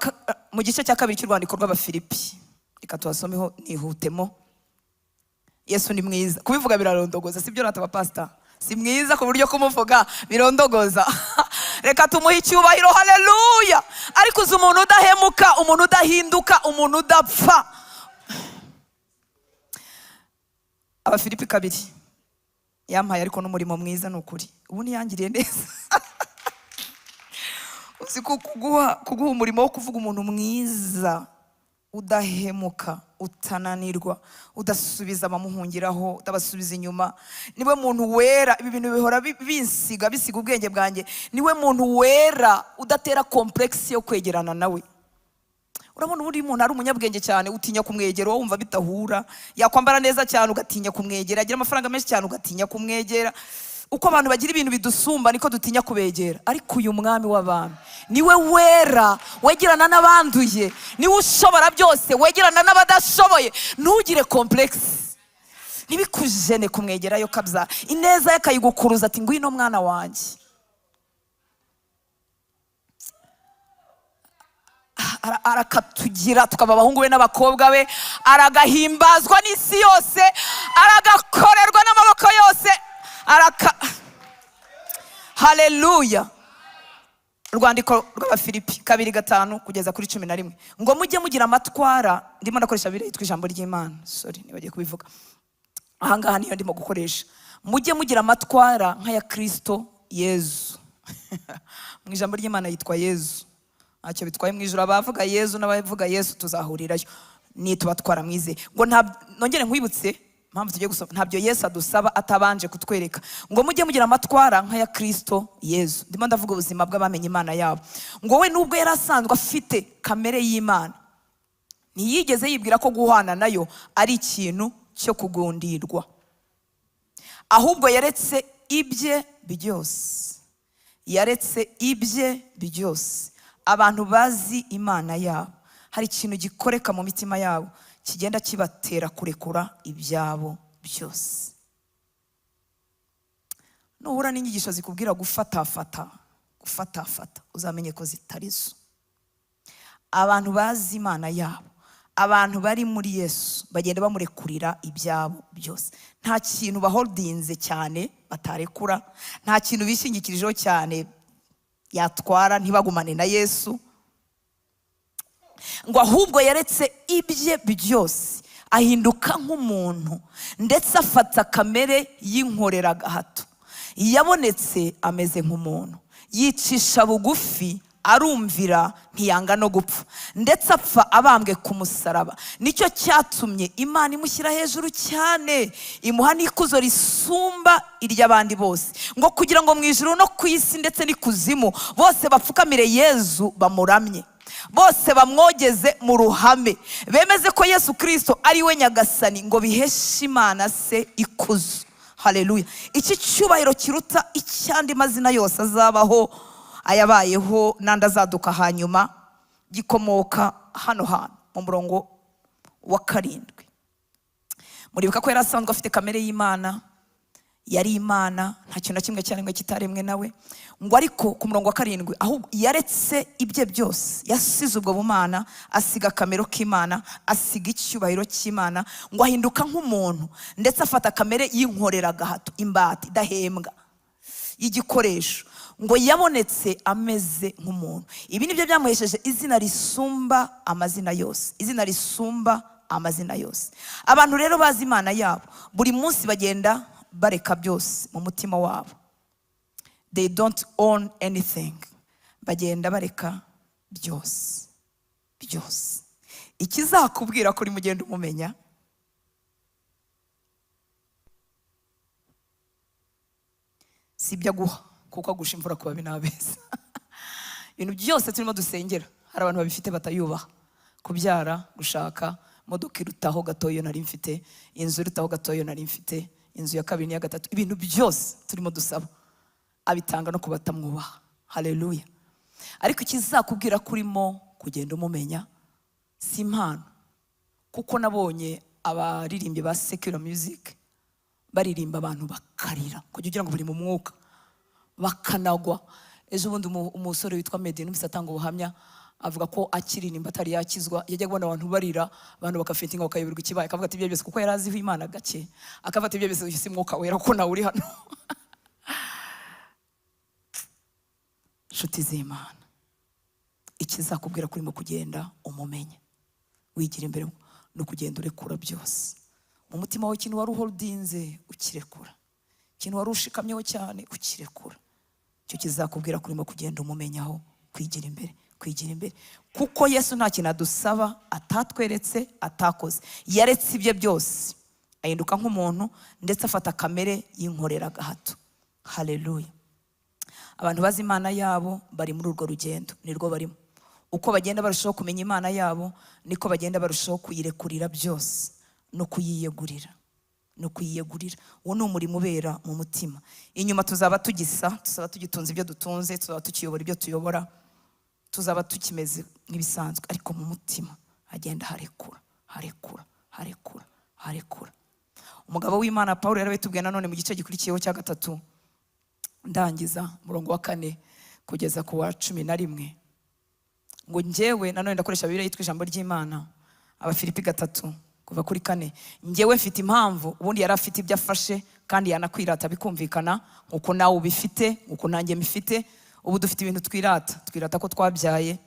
mu gice cya kabiri cy'urwandiko rw'Abafilipi, reka tuhasomeho nihutemo. Yesu ni mwiza, kubivuga birarondogoza, sibyo rata abapasita? Si mwiza ku buryo kumuvuga birondogoza? Reka tumuhe icyubahiro. Haleluya! Ariko uzi umuntu udahemuka, umuntu udahinduka, umuntu udapfa? Abafilipi 2. Yampaye ariko n'umurimo mwiza, ni ukuri. Ubu ntiyangiriye neza? Uzi ko kuguha umurimo wo kuvuga umuntu mwiza, udahemuka, utananirwa, udasubiza abamuhungiraho, utabasubiza inyuma? Niwe muntu wera. Ibi bintu bihora binsiga, bisiga ubwenge bwanjye. Niwe muntu wera udatera complexe yo kwegerana nawe. Urabona uburyo umuntu ari umunyabwenge cyane, utinya kumwegera, wowe wumva bitahura. Yakwambara neza cyane, ugatinya kumwegera. Yagira amafaranga menshi cyane, ugatinya kumwegera. Uko abantu bagira ibintu bidusumba, niko dutinya kubegera. Ariko uyu Mwami w'abami niwe wera wegerana n'abanduye, niwe ushobora byose wegerana n'abadashoboye. Ntugire complexe, ntibikujene kumwegerayo kabya. Ineza ye akayigukuruza, ati: "Ngwino mwana wanjye." Arakatugira tukaba abahungu be n'abakobwa be. Aragahimbazwa n'isi yose, aragakorerwa n'amaboko yose, araka. Haleluya! Urwandiko rw'Abafilipi 2:5 kugeza kuri 11, ngo mujye mugira amatwara. Ndimo ndakoresha Bibiliya yitwa Ijambo ry'Imana. Sorry, nibagiye kubivuga. Ahangaha niyo ndimo gukoresha. Mujye mugira amatwara nk'aya Kristo Yezu. Mu Ijambo ry'Imana yitwa Yezu. Ntacyo bitwaye, mu ijuru abavuga Yezu n'abavuga Yesu tuzahurirayo. Nitubatwara mwize ngo nta. Nongere nkwibutse. Impamvu tugiye gusoma, ntabyo Yesu adusaba atabanje kutwereka. Ngo mujye mugira amatwara nk'aya Kristo Yezu. Ndimo ndavuga ubuzima bw'abamenye Imana yabo. Ngo we nubwo yari asanzwe afite kamere y'Imana, ntiyigeze yibwira ko guhwana nayo ari ikintu cyo kugundirwa, ahubwo yaretse ibye byose, yaretse ibye byose. Abantu bazi Imana yabo, hari ikintu gikoreka mu mitima yabo kigenda kibatera kurekura ibyabo byose. Nuhura n'inyigisho zikubwira gufatafata, gufatafata, uzamenye ko zitari zo. Abantu bazi Imana yabo, abantu bari muri Yesu, bagenda bamurekurira ibyabo byose. Nta kintu baholdinze cyane batarekura, nta kintu bishingikirijeho cyane yatwara ntibagumane na Yesu. Ngo ahubwo yaretse ibye byose, ahinduka nk'umuntu, ndetse afata kamere y'inkoreragahato. Yabonetse ameze nk'umuntu, yicisha bugufi, arumvira, ntiyanga no gupfa, ndetse apfa abambwe ku musaraba. Nicyo cyatumye Imana imushyira hejuru cyane, imuha n'ikuzo risumba iry'abandi bose, ngo kugira ngo mu ijuru no ku isi ndetse n'ikuzimu bose bapfukamire Yezu bamuramye, bose bamwogeze mu ruhame, bemeze ko Yesu Kirisito ari we Nyagasani, ngo biheshe Imana Se ikuzo. Haleluya! Iki cyubahiro kiruta icy'andi mazina yose azabaho, ayabayeho n'andi azaduka hanyuma, gikomoka hano hantu mu murongo wa 7. Muribuka ko yari asanzwe afite kamere y'Imana, yari Imana, nta kintu na kimwe cyaremwe kitaremwe nawe. Ngo ariko ku murongo wa 7, ahubwo yaretse ibye byose, yasize ubwo bumana, asiga akamero k'Imana, asiga icyubahiro cy'Imana, ngo ahinduka nk'umuntu, ndetse afata kamere y'inkoreragahato, imbata idahembwa y'igikoresho. Ngo yabonetse ameze nk'umuntu. Ibi nibyo byamuhesheje izina risumba amazina yose, izina risumba amazina yose. Abantu rero bazi Imana yabo, buri munsi bagenda bareka byose mu mutima wabo. They don't own anything, bagenda bareka byose byose. Ikizakubwira ko urimo ugenda umumenya si ibyo aguha, kuko agusha imvura ku babi n'abeza. Ibintu byose turimo dusengera, hari abantu babifite batayubaha. Kubyara, gushaka, imodoka irutaho gatoya nari mfite, inzu irutaho gatoya nari mfite, inzu ya kabiri n'iya gatatu, ibintu byose turimo dusaba abitanga no ku batamwubaha. Haleluya! Ariko ikizakubwira ko urimo kugenda umumenya si impano, kuko nabonye abaririmbyi ba secular music baririmba abantu bakarira kugira ngo bari mu mwuka, bakanagwa. Ejo bundi umusore witwa Meddy numvise atanga ubuhamya, avuga ko akiririmba atari yakizwa, yajya kubona abantu barira, abantu bakafaintinga, bakayoberwa ikibaye, akavuga ati ibyo byose, kuko yari aziho Imana gake, akavuga ati ibyo byose si Mwuka Wera, kuko nawe uri hano. Inshuti z'Imana, ikizakubwira ko urimo kugenda umumenya, wigira imbere, ni ukugenda urekura byose mu mutima wawe. Ikintu wari uholdinze ukirekura, ikintu wari ushikamyeho cyane ukirekura. Icyo kizakubwira ko urimo kugenda umumenyaho kwigira imbere, kwigira imbere. Kuko Yesu nta kintu adusaba atatweretse, atakoze. Yaretse ibye byose, ahinduka nk'umuntu, ndetse afata kamere y'inkoreragahato. Haleluya! Abantu bazi Imana yabo bari muri urwo rugendo, nirwo barimo. Uko bagenda barushaho kumenya Imana yabo, niko bagenda barushaho kuyirekurira byose no kuyiyegurira, no kuyiyegurira. Uwo ni umurimo ubera mu mutima. Inyuma tuzaba tugisa, tuzaba tugitunze ibyo dutunze, tuzaba tukiyobora ibyo tuyobora, tuzaba tukimeze nk'ibisanzwe, ariko mu mutima hagenda harekura, harekura, harekura, harekura. Umugabo w'Imana Paul yarabitubwiye nanone mu gice gikurikiyeho cya 3, ndangiza, umurongo wa 4 kugeza ku wa 11. Ngo njyewe, nanone ndakoresha Bibiliya yitwa Ijambo ry'Imana, Abafilipi 3 kuva kuri 4. Njyewe mfite impamvu. Ubundi yari afite ibyo afashe kandi yanakwirata bikumvikana, nkuko nawe ubifite, nkuko nanjye mbifite. Ubu dufite ibintu twirata, twirata ko twabyaye.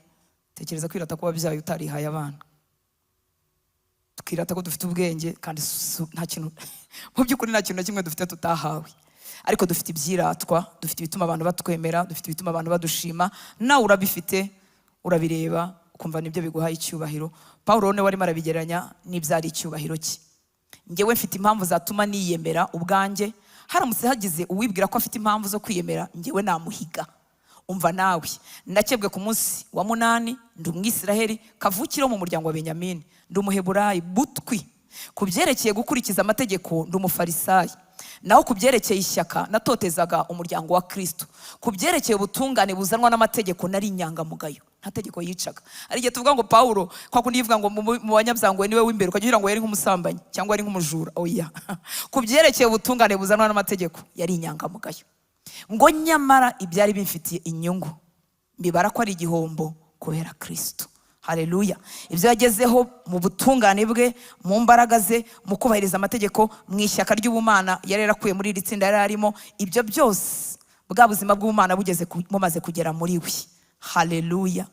Tekereza kwirata ko wabyaye utarihaye abana. Twirata ko dufite ubwenge, kandi nta kintu, mu by'ukuri nta kintu na kimwe dufite tutahawe. Ariko dufite ibyiratwa, dufite ibituma abantu batwemera, dufite ibituma abantu badushima. Nawe urabifite, urabireba ukumva nibyo biguhaye icyubahiro. Paul niwe warimo arabigereranya n'ibyari icyubahiro cye. Ngewe mfite impamvu zatuma niyemera ubwanjye. Haramutse hagize uwibwira ko afite impamvu zo kwiyemera, ngewe namuhiga. Umva nawe: ndakebwe ku munsi wa munani, ndi Umwisiraheli kavukire wo mu muryango wa Benyamini, ndi Umuheburayi butwi. Ku byerekeye gukurikiza amategeko, ndi Umufarisayi. Naho ku byerekeye ishyaka, natotezaga umuryango wa Kristo. Ku byerekeye ubutungane buzanwa n'amategeko, nari inyangamugayo. Nta tegeko yicaga. Hari igihe tuvuga ngo Pawulo, kwa kundi yivuga ngo mu banyabyangoye niwe w'imbere, ukajya ugira ngo yari nk'umusambanyi cyangwa yari nk'umujura. Oya, ku byerekeye ubutungane buzanwa n'amategeko yari inyangamugayo. Ngo nyamara ibyari bimfitiye inyungu mbibara ko ari igihombo kubera Kristo. Haleluya! Ibyo yagezeho mu butungane bwe, mu mbaraga ze, mu kubahiriza amategeko, mu ishyaka ry'ubumana yari yarakuye muri iri tsinda yari arimo, ibyo byose, bwa buzima bw'ubumana bumaze kugera muri we, haleluya,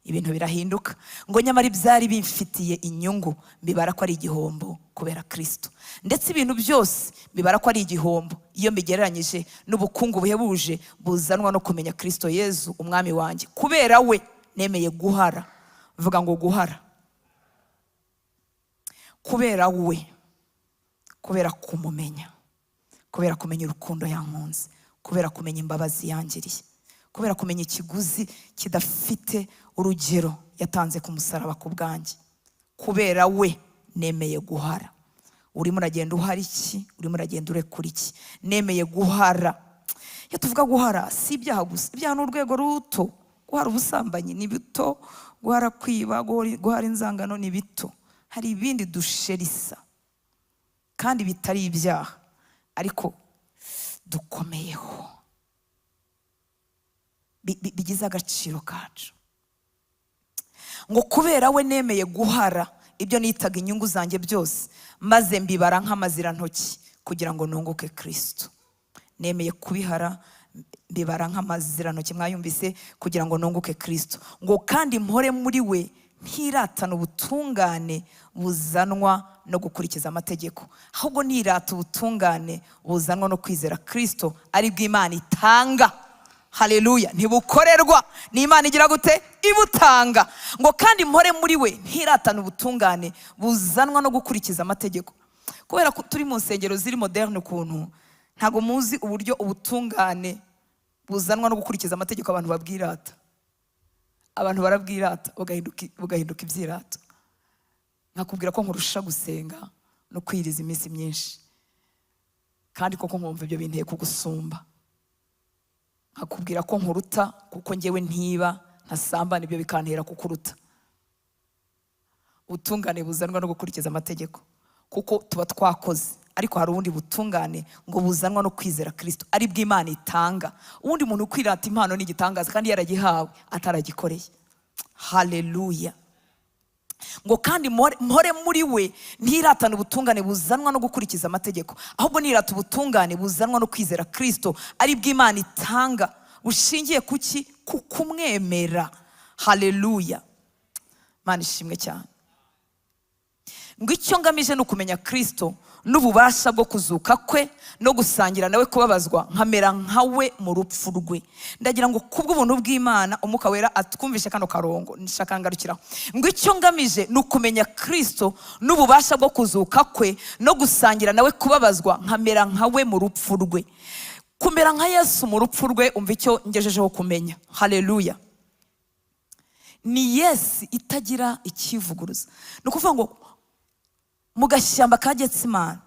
ibintu birahinduka. Ngo nyamara ibyari bimfitiye inyungu mbibara ko ari igihombo kubera Kristo. Ndetse ibintu byose mbibara ko ari igihombo iyo mbigereranyije n'ubukungu buhebuje buzanwa no kumenya Kristo Yezu Umwami wanjye. Kubera we nemeye guhara. Vuga ngo guhara. Kubera we, kubera kumumenya, kubera kumenya urukundo yankunze, kubera kumenya imbabazi yangiriye, kubera kumenya ikiguzi kidafite urugero yatanze ku musaraba ku bwanjye, kubera we nemeye guhara. Urimo uragenda uhara iki? Urimo uragenda urekura iki? Nemeye guhara. Iyo tuvuga guhara, si ibyaha gusa. Ibyaha ni urwego ruto. Guhara ubusambanyi ni bito, guhara kwiba, guhara inzangano ni bito. Hari ibindi dusherisa kandi bitari ibyaha ariko dukomeyeho, bigize agaciro kacu. Ngo kubera we nemeye guhara ibyo nitaga inyungu zanjye byose, maze mbibara nk'amazirantoki kugira ngo nunguke Kristo. Nemeye kubihara, mbibara nk'amazirantoki, mwayumvise, kugira ngo nunguke Kristo. Ngo kandi mpore muri we, ntiratana ubutungane buzanwa no gukurikiza amategeko, ahubwo nirata ubutungane buzanwa no kwizera Kristo, ari bwo Imana itanga. Haleluya! Ntibukorerwa, ni Imana igira gute? Ibutanga. Ngo kandi mpore muri we, ntiratana ubutungane buzanwa no gukurikiza amategeko. Kubera ko turi mu nsengero ziri moderne ukuntu, ntabwo muzi uburyo ubutungane buzanwa no gukurikiza amategeko abantu babwirata. Abantu barabwirata, bugahinduka ibyirato. Nkakubwira ko nkurusha gusenga no kwiriza iminsi myinshi, kandi koko nkumva ibyo binteye kugusumba. Nkakubwira ko nkuruta kuko ngewe ntiba, ntasambana, ibyo bikantera kukuruta. Ubutungane buzanwa no gukurikiza amategeko, kuko tuba twakoze. Ariko hari ubundi butungane ngo buzanwa no kwizera Kristo, ari bwo Imana itanga. Ubundi muntu ukwirata impano ni igitangaza, kandi yaragihawe ataragikoreye. Haleluya! Ngo kandi mpore muri we, ntiratana ubutungane buzanwa no gukurikiza amategeko, ahubwo nirata ubutungane buzanwa no kwizera Kristo, ari bwo Imana itanga, bushingiye ku ki? Ku kumwemera. Haleluya! Imana ishimwe cyane. Ngo icyo ngamije ni ukumenya Kristo n'ububasha bwo kuzuka kwe, no gusangira nawe kubabazwa, nkamera nka we mu rupfu rwe. Ndagira ngo kubw'ubuntu bw'Imana Umwuka Wera atwumvishe kano karongo nshaka ngarukiraho. Ngo icyo ngamije ni ukumenya Kristo n'ububasha bwo kuzuka kwe, no gusangira nawe kubabazwa, nkamera nka we mu rupfu rwe. Kumera nka Yesu mu rupfu rwe, umva icyo ngejejeho kumenya. Haleluya! Ni yes itagira ikivuguruza. Ni ukuvuga ngo mu gashyamba ka Getsimani,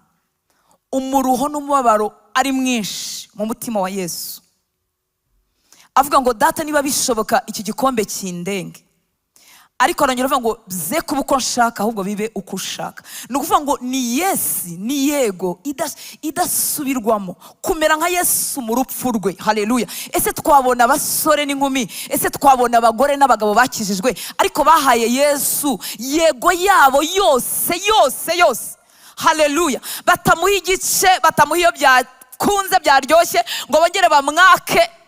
umuruho n'umubabaro ari mwinshi mu mutima wa Yesu, avuga ngo: "Data, niba bishoboka, iki gikombe kindenge." Ariko arongera avuga ngo: "Bye kuba uko nshaka, ahubwo bibe uko ushaka." Ni ukuvuga ngo ni yes, ni yego idasubirwamo, kumera nka Yesu mu rupfu rwe. Haleluya! Ese twabona abasore n'inkumi, ese twabona abagore n'abagabo bakijijwe ariko bahaye Yesu yego yabo yose yose yose? Haleluya! Batamuha igice, batamuha iyo byakunze byaryoshye ngo bongere bamwake.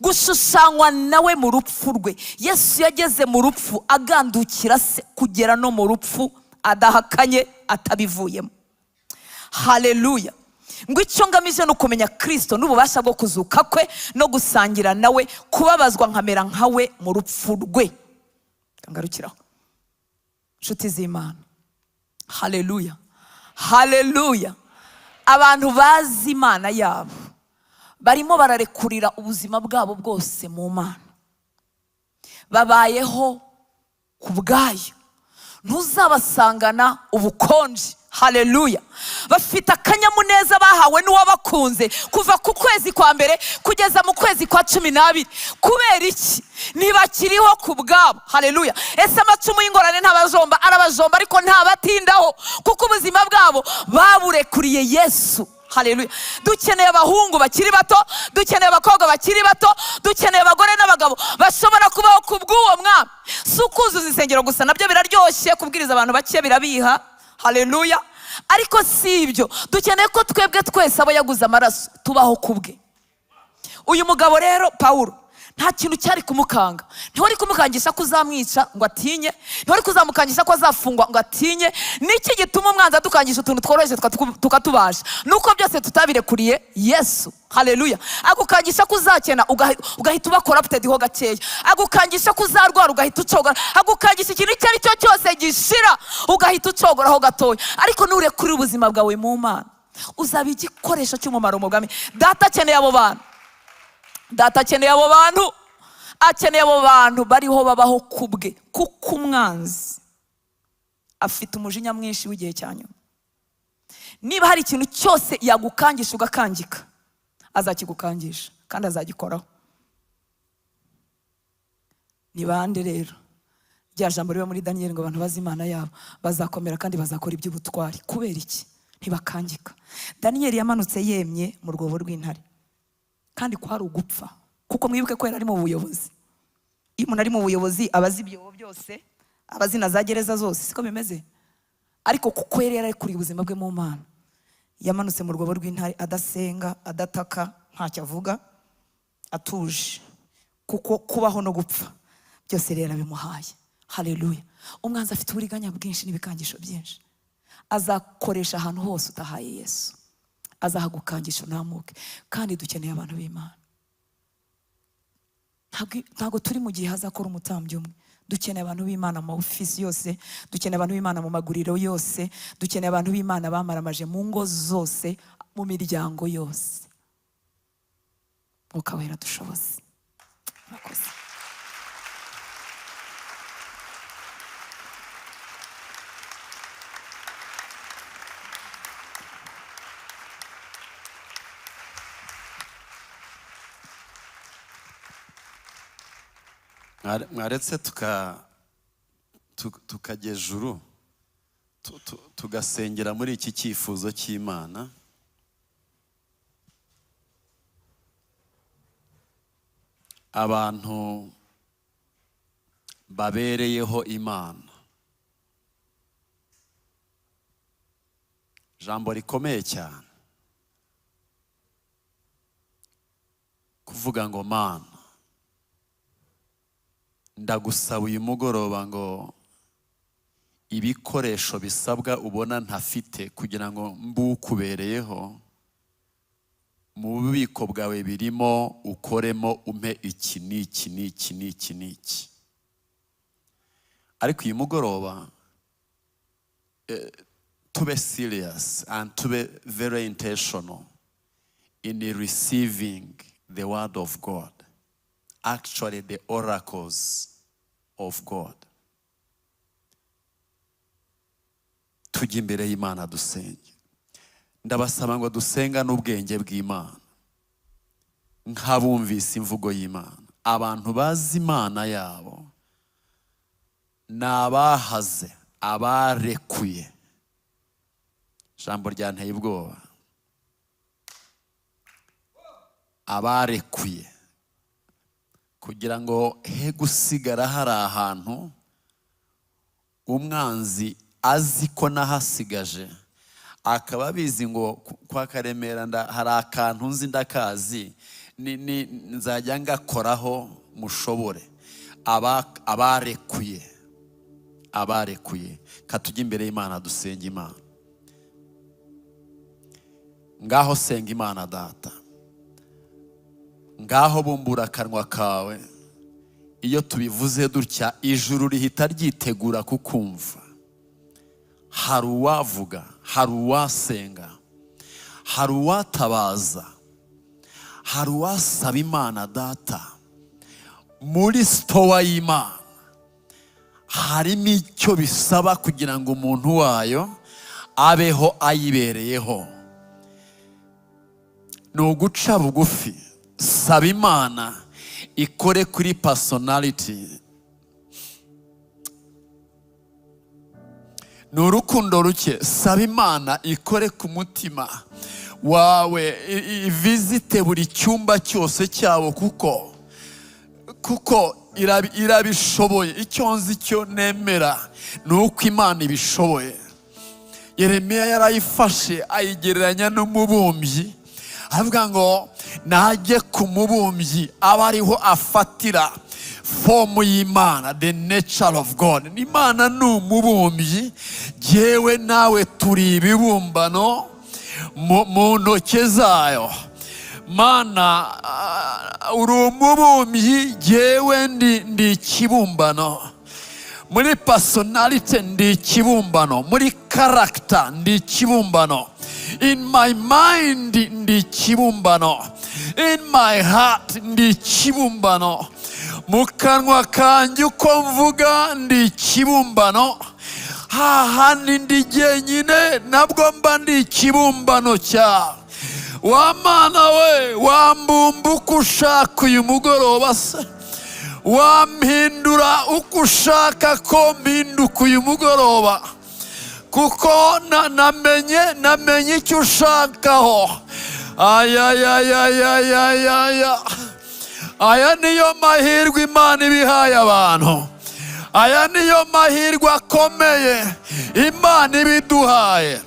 Gushushanywa nawe mu rupfu rwe. Yesu yageze mu rupfu agandukira se kugera no mu rupfu, adahakanye, atabivuyemo. Haleluya! Ngo icyo ngamije ni ukumenya Kristo n'ububasha bwo kuzuka kwe, no gusangira nawe kubabazwa, nkamera nka we mu rupfu rwe. Ngarukiraho, nshuti z'Imana. Haleluya! Haleluya! Abantu bazi Imana yabo barimo bararekurira ubuzima bwabo bwose mu Mana, babayeho ku bwayo, ntuzabasangana ubukonje. Haleluya! Bafite akanyamuneza bahawe n'uwabakunze kuva ku kwezi kwa mbere kugeza mu kwezi kwa 12. Kubera iki? Ntibakiriho ku bwabo. Haleluya! Ese amacumu y'ingorane ntabajomba? Arabajomba, ariko ntabatindaho, kuko ubuzima bwabo baburekuriye Yesu. Haleluya! Dukeneye abahungu bakiri bato, dukeneye abakobwa bakiri bato, dukeneye abagore n'abagabo bashobora kubaho ku bw'uwo mwami. Si ukuzuza insengero gusa, nabyo biraryoshye, kubwiriza abantu bake birabiha. Haleluya! Ariko si ibyo, dukeneye ko twebwe twese abo yaguze amaraso tubaho ku bwe. Uyu mugabo rero Pawulo nta kintu cyari kumukanga. Ntiwari kumukangisha ko uzamwica ngo atinye, ntiwari kuzamukangisha ko azafungwa ngo atinye. Niki gituma umwanzi adukangisha utuntu tworoheje tukatubasha? Nuko byose tutabirekuriye Yesu. Haleluya! Agukangisha ko uzakena, ugahita uba corrupted ho gakeya, agukangisha ko uzarwara, ugahita ucogora, agukangisha ikintu icyo ari cyo cyose gishira, ugahita ucogoraho gatoya. Ariko nurekurira ubuzima bwawe mu Mana, uzaba igikoresho cy'umumaro mu bwami. Data akeneye abo bantu, Data akeneye abo bantu, akeneye abo bantu bariho babaho ku bwe, kuko umwanzi afite umujinya mwinshi w'igihe cya nyuma. Niba hari ikintu cyose yagukangisha ugakangika, azakigukangisha kandi azagikoraho. Ni bande rero? Rya jambo riba muri Daniyeli ngo abantu bazi Imana yabo bazakomera kandi bazakora iby'ubutwari. Kubera iki? Ntibakangika. Daniyeli yamanutse yemye mu rwobo rw'intare, kandi kwari ugupfa, kuko mwibuke ko yari ari mu buyobozi. Iyo umuntu ari mu buyobozi aba azi ibyobo byose, aba azi na za gereza zose, siko bimeze? Ariko kuko yari yarekuriye ubuzima bwe mu Mana, yamanutse mu rwobo rw'intare adasenga, adataka, ntacyo avuga, atuje, kuko kubaho no gupfa byose rero abimuhaye. Haleluya! Umwanzi afite uburiganya bwinshi n'ibikangisho byinshi, azakoresha ahantu hose utahaye Yesu, azahagukangisha unamuke. Kandi dukeneye abantu b'Imana. Ntabwo turi mu gihe hazakora umutambyi umwe. Dukeneye abantu b'Imana mu ofisi yose, dukeneye abantu b'Imana mu maguriro yose, dukeneye abantu b'Imana bamaramaje mu ngo zose, mu miryango yose. Mwuka Wera dushoboze. Murakoze. Mwaretse tukajya ejuru, tugasengera muri iki cyifuzo cy'Imana. Abantu babereyeho Imana, jambo rikomeye cyane kuvuga ngo: "Mana, ndagusaba uyu mugoroba ngo ibikoresho bisabwa ubona ntafite kugira ngo mbukubereyeho, mu bubiko bwawe birimo, ukoremo umpe iki n'iki n'iki n'iki n'iki." Ariko uyu mugoroba tube serious and tube very intentional in receiving the word of God, actually the oracles of God. Tujye imbere y'Imana dusenge. Ndabasaba ngo dusenga n'ubwenge bw'Imana, nk'abumvise imvugo y'Imana. Abantu bazi Imana yabo ni abahaze, abarekuye. Ijambo ryanteye ubwoba: abarekuye, kugira ngo he gusigara hari ahantu umwanzi azi ko nahasigaje, akaba abizi ngo kwa Karemera hari akantu nzi, ndakazi, nzajya ngakoraho mushobore. Abarekuye, abarekuye, katujya imbere y'Imana dusenga Imana. Ngaho senga Imana Data, ngaho bumbura akanwa kawe. Iyo tubivuze dutya, ijuru rihita ryitegura kukumva. Hari uwavuga, Hari uwasenga, hari uwatabaza, hari uwasaba Imana Data. Muri store y'Imana harimo icyo bisaba kugira ngo umuntu wayo abeho ayibereyeho. Ni uguca bugufi. Saba Imana ikore kuri personality. Ni urukundo ruke. Saba Imana ikore ku mutima wawe, ivisite buri cyumba cyose cyawo, kuko irabishoboye. Icyo nzi, cyo nemera, ni uko Imana ibishoboye. Yeremiya yarayifashe ayigereranya n'umubumbyi, avuga ngo najye ku mubumbyi aba ariho afatira form y'Imana, the nature of God. Imana ni umubumbyi, jyewe nawe turi ibibumbano mu ntoki zayo. Mana, uri umubumbyi, jyewe ndi ikibumbano. Muri personality ndi ikibumbano, muri character ndi ikibumbano, in my mind ndi ikibumbano, in my heart ndi ikibumbano, mu kanwa kanjye uko mvuga ndi ikibumbano, hahandi ndi jyenyine nabwo mba ndi ikibumbano cyawe. Wa Mana we, wambumba uko ushaka uyu mugoroba se? Wampindura uko ushaka ko mpinduka uyu mugoroba? Kuko namenye icyo ushakaho. Ayayayayayaya, aya niyo mahirwe Imana ibihaye abantu. Aya niyo mahirwe akomeye Imana ibiduhaye,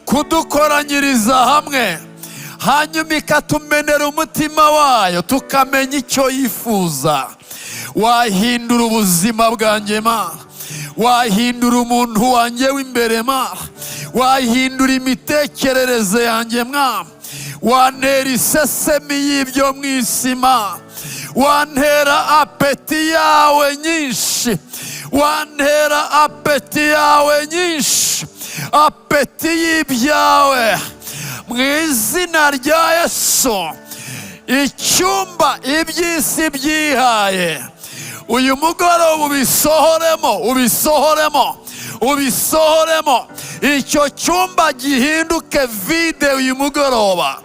kudukoranyiriza hamwe, hanyuma ikatumenera umutima wayo, tukamenya icyo yifuza. Wahindura ubuzima bwanjye, Ma? Wahindura umuntu wanjye w'imbere, Ma? Wahindura imitekerereze yanjye, mwa? Wantera isesemi y'ibyo mu isi, Ma? Wantera appétit yawe nyinshi? Wantera appétit yawe nyinshi, appétit y'ibyawe, mu izina rya Yesu? Icyumba iby'isi byihaye uyu mugoroba, ubisohoremo, ubisohoremo, ubisohoremo. Icyo cyumba gihinduke vide uyu mugoroba.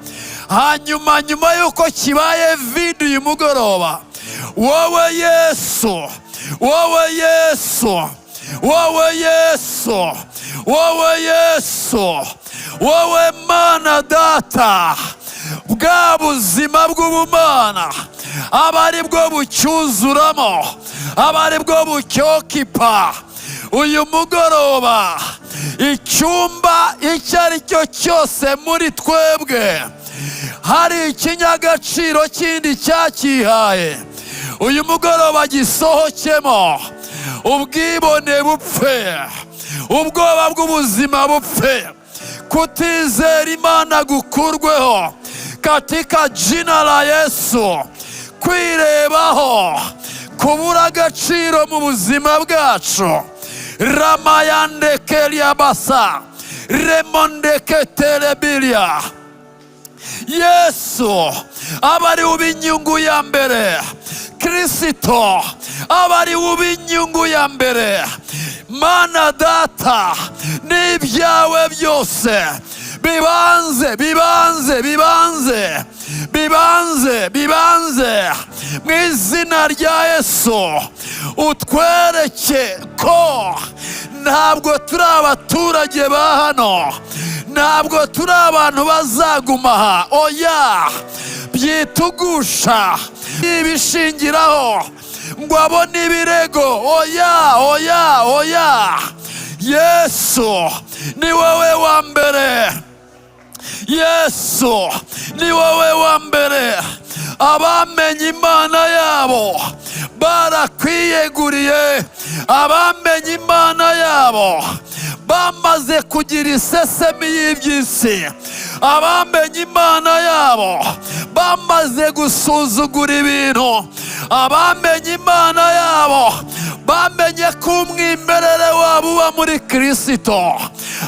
Hanyuma nyuma y'uko kibaye vide uyu mugoroba, wowe Yesu, wowe Yesu, wowe Yesu, wowe Yesu, wowe Mana Data, bwa buzima bw'ubumana aba ari bwo bucyuzuramo, aba ari bwo bucyokipa uyu mugoroba icyumba icyo ari cyo cyose muri twebwe hari ikinyagaciro kindi cyakihaye. Uyu mugoroba gisohokemo. Ubwibone bupfe, ubwoba bw'ubuzima bupfe, kutizera Imana gukurweho katika jina la Yesu. Kwirebaho, kubura agaciro mu buzima bwacu, ramayandekeliabasa remondeketerebilia, Yesu aba ari uba inyungu ya mbere, Kirisito aba ari uba inyungu ya mbere. Mana Data, n'ibyawe byose bibanze, bibanze, bibanze, bibanze, bibanze, mu izina rya Yesu. Utwereke ko ntabwo turi abaturage ba hano, ntabwo turi abantu bazaguma aha. Oya, byitugusha ibishingiraho ngo abone ibirego. Oya, oya, oya! Yesu, ni wowe wa mbere. Yesu, ni wowe wa mbere. Abamenye Imana yabo barakwiyeguriye. Abamenye Imana yabo bamaze kugira isesemi y'iby'isi. Abamenye Imana yabo bamaze gusuzugura ibintu. Abamenye Imana yabo bamenye ko umwimerere wabo uba muri Kirisito.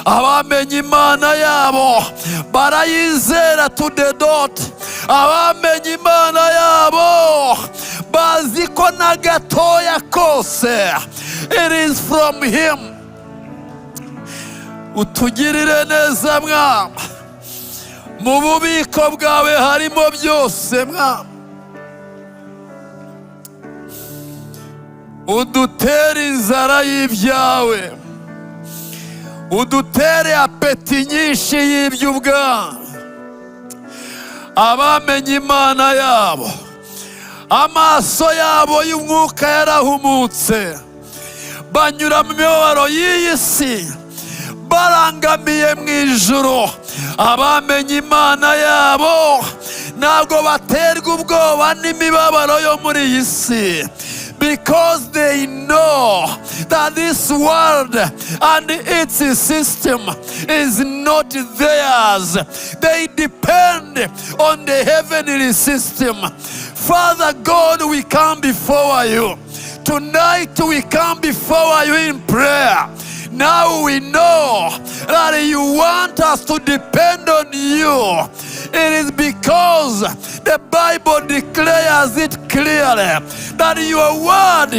Abamenye Imana yabo barayizera to the dot. Abamenye Imana yabo bazi ko na gatoya kose it is from him. Utugirire neza, Mwami. Mu bubiko bwawe harimo byose, Mwami. Udutere inzara y'ibyawe, udutere appétit nyinshi y'iby'ubwami. Abamenye Imana yabo, amaso yabo y'umwuka yarahumutse, banyura mu mibabaro y'iyi si barangamiye mu ijuru. Abamenye Imana yabo ntabwo baterwa ubwoba n'imibabaro yo muri iyi si, because they know that this world and its system is not theirs. They depend on the heavenly system. Father God, we come before you. Tonight we come before you in prayer. Now we know that you want us to depend on you. It is because the Bible declares it clearly that your word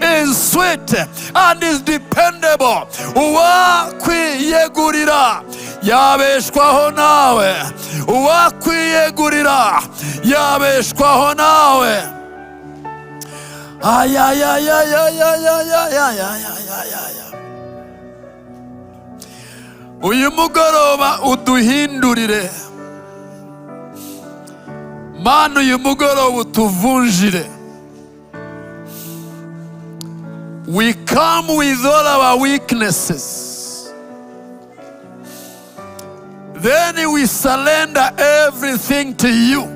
is sweet and is dependable. Uwakwiyegurira yabeshwaho nawe. Uwakwiyegurira yabeshwaho nawe. Ayayayayayayayayayayaya. Uyu mugoroba uduhindurire, Mana. Uyu mugoroba utuvunjire. We come with all our weaknesses, then we surrender everything to you.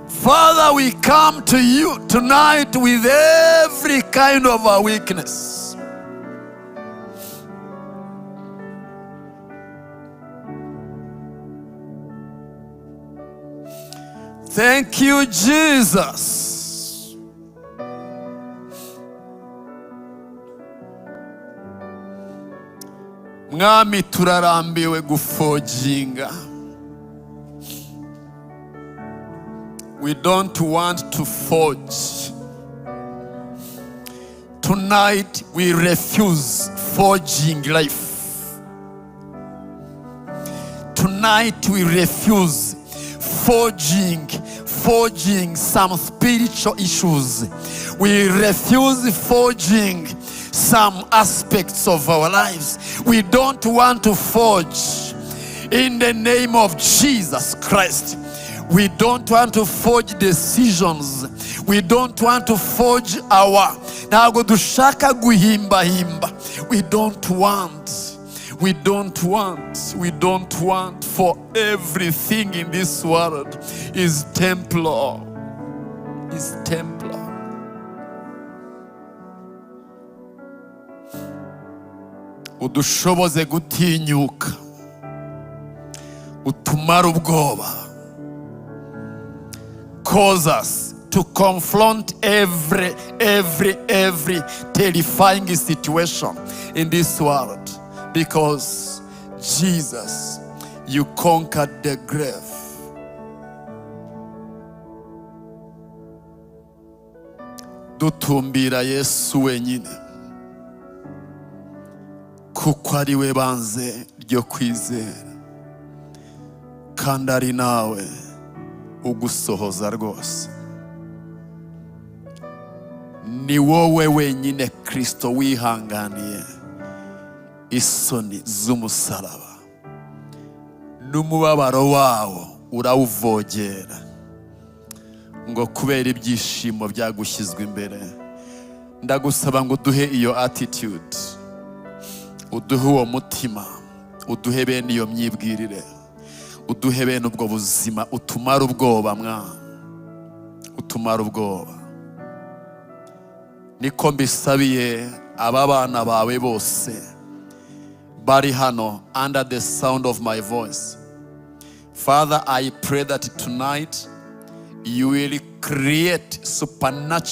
Father, we come to you tonight with every kind of our weakness. Thank you, Jesus. Mwami, turarambiwe guforginga. We don't want to forge. Tonight we refuse forging life. Tonight we refuse forging some spiritual issues. We refuse forging some aspects of our lives. We don't want to forge. In the name of Jesus Christ. We don't want to forge decisions. We don't want to forge our. Ntabwo dushaka guhimbahimba. We don't want. We don't want. We don't want, for everything in this world is temporal. Is temporal. Udushoboze gutinyuka. Utumare ubwoba. Cause us to confront every terrifying situation in this world, because Jesus, you conquered the grave. Dutumbira Yesu wenyine, kuko ari we banze ryo kwizera kandi ari nawe ugusohoza rwose. Ni wowe wenyine, Kirisito, wihanganiye isoni z'umusaraba n'umubabaro wawo urawuvogera, ngo kubera ibyishimo byagushyizwe imbere. Ndagusaba ngo uduhe iyo attitude, uduhe uwo mutima, uduhe bene iyo myibwirire, uduhe bene ubwo buzima, utumare ubwoba, mwana, utumare ubwoba. Niko mbisabiye aba bana bawe bose bari hano under the sound of my voice. Father, I pray that tonight you will create supernatural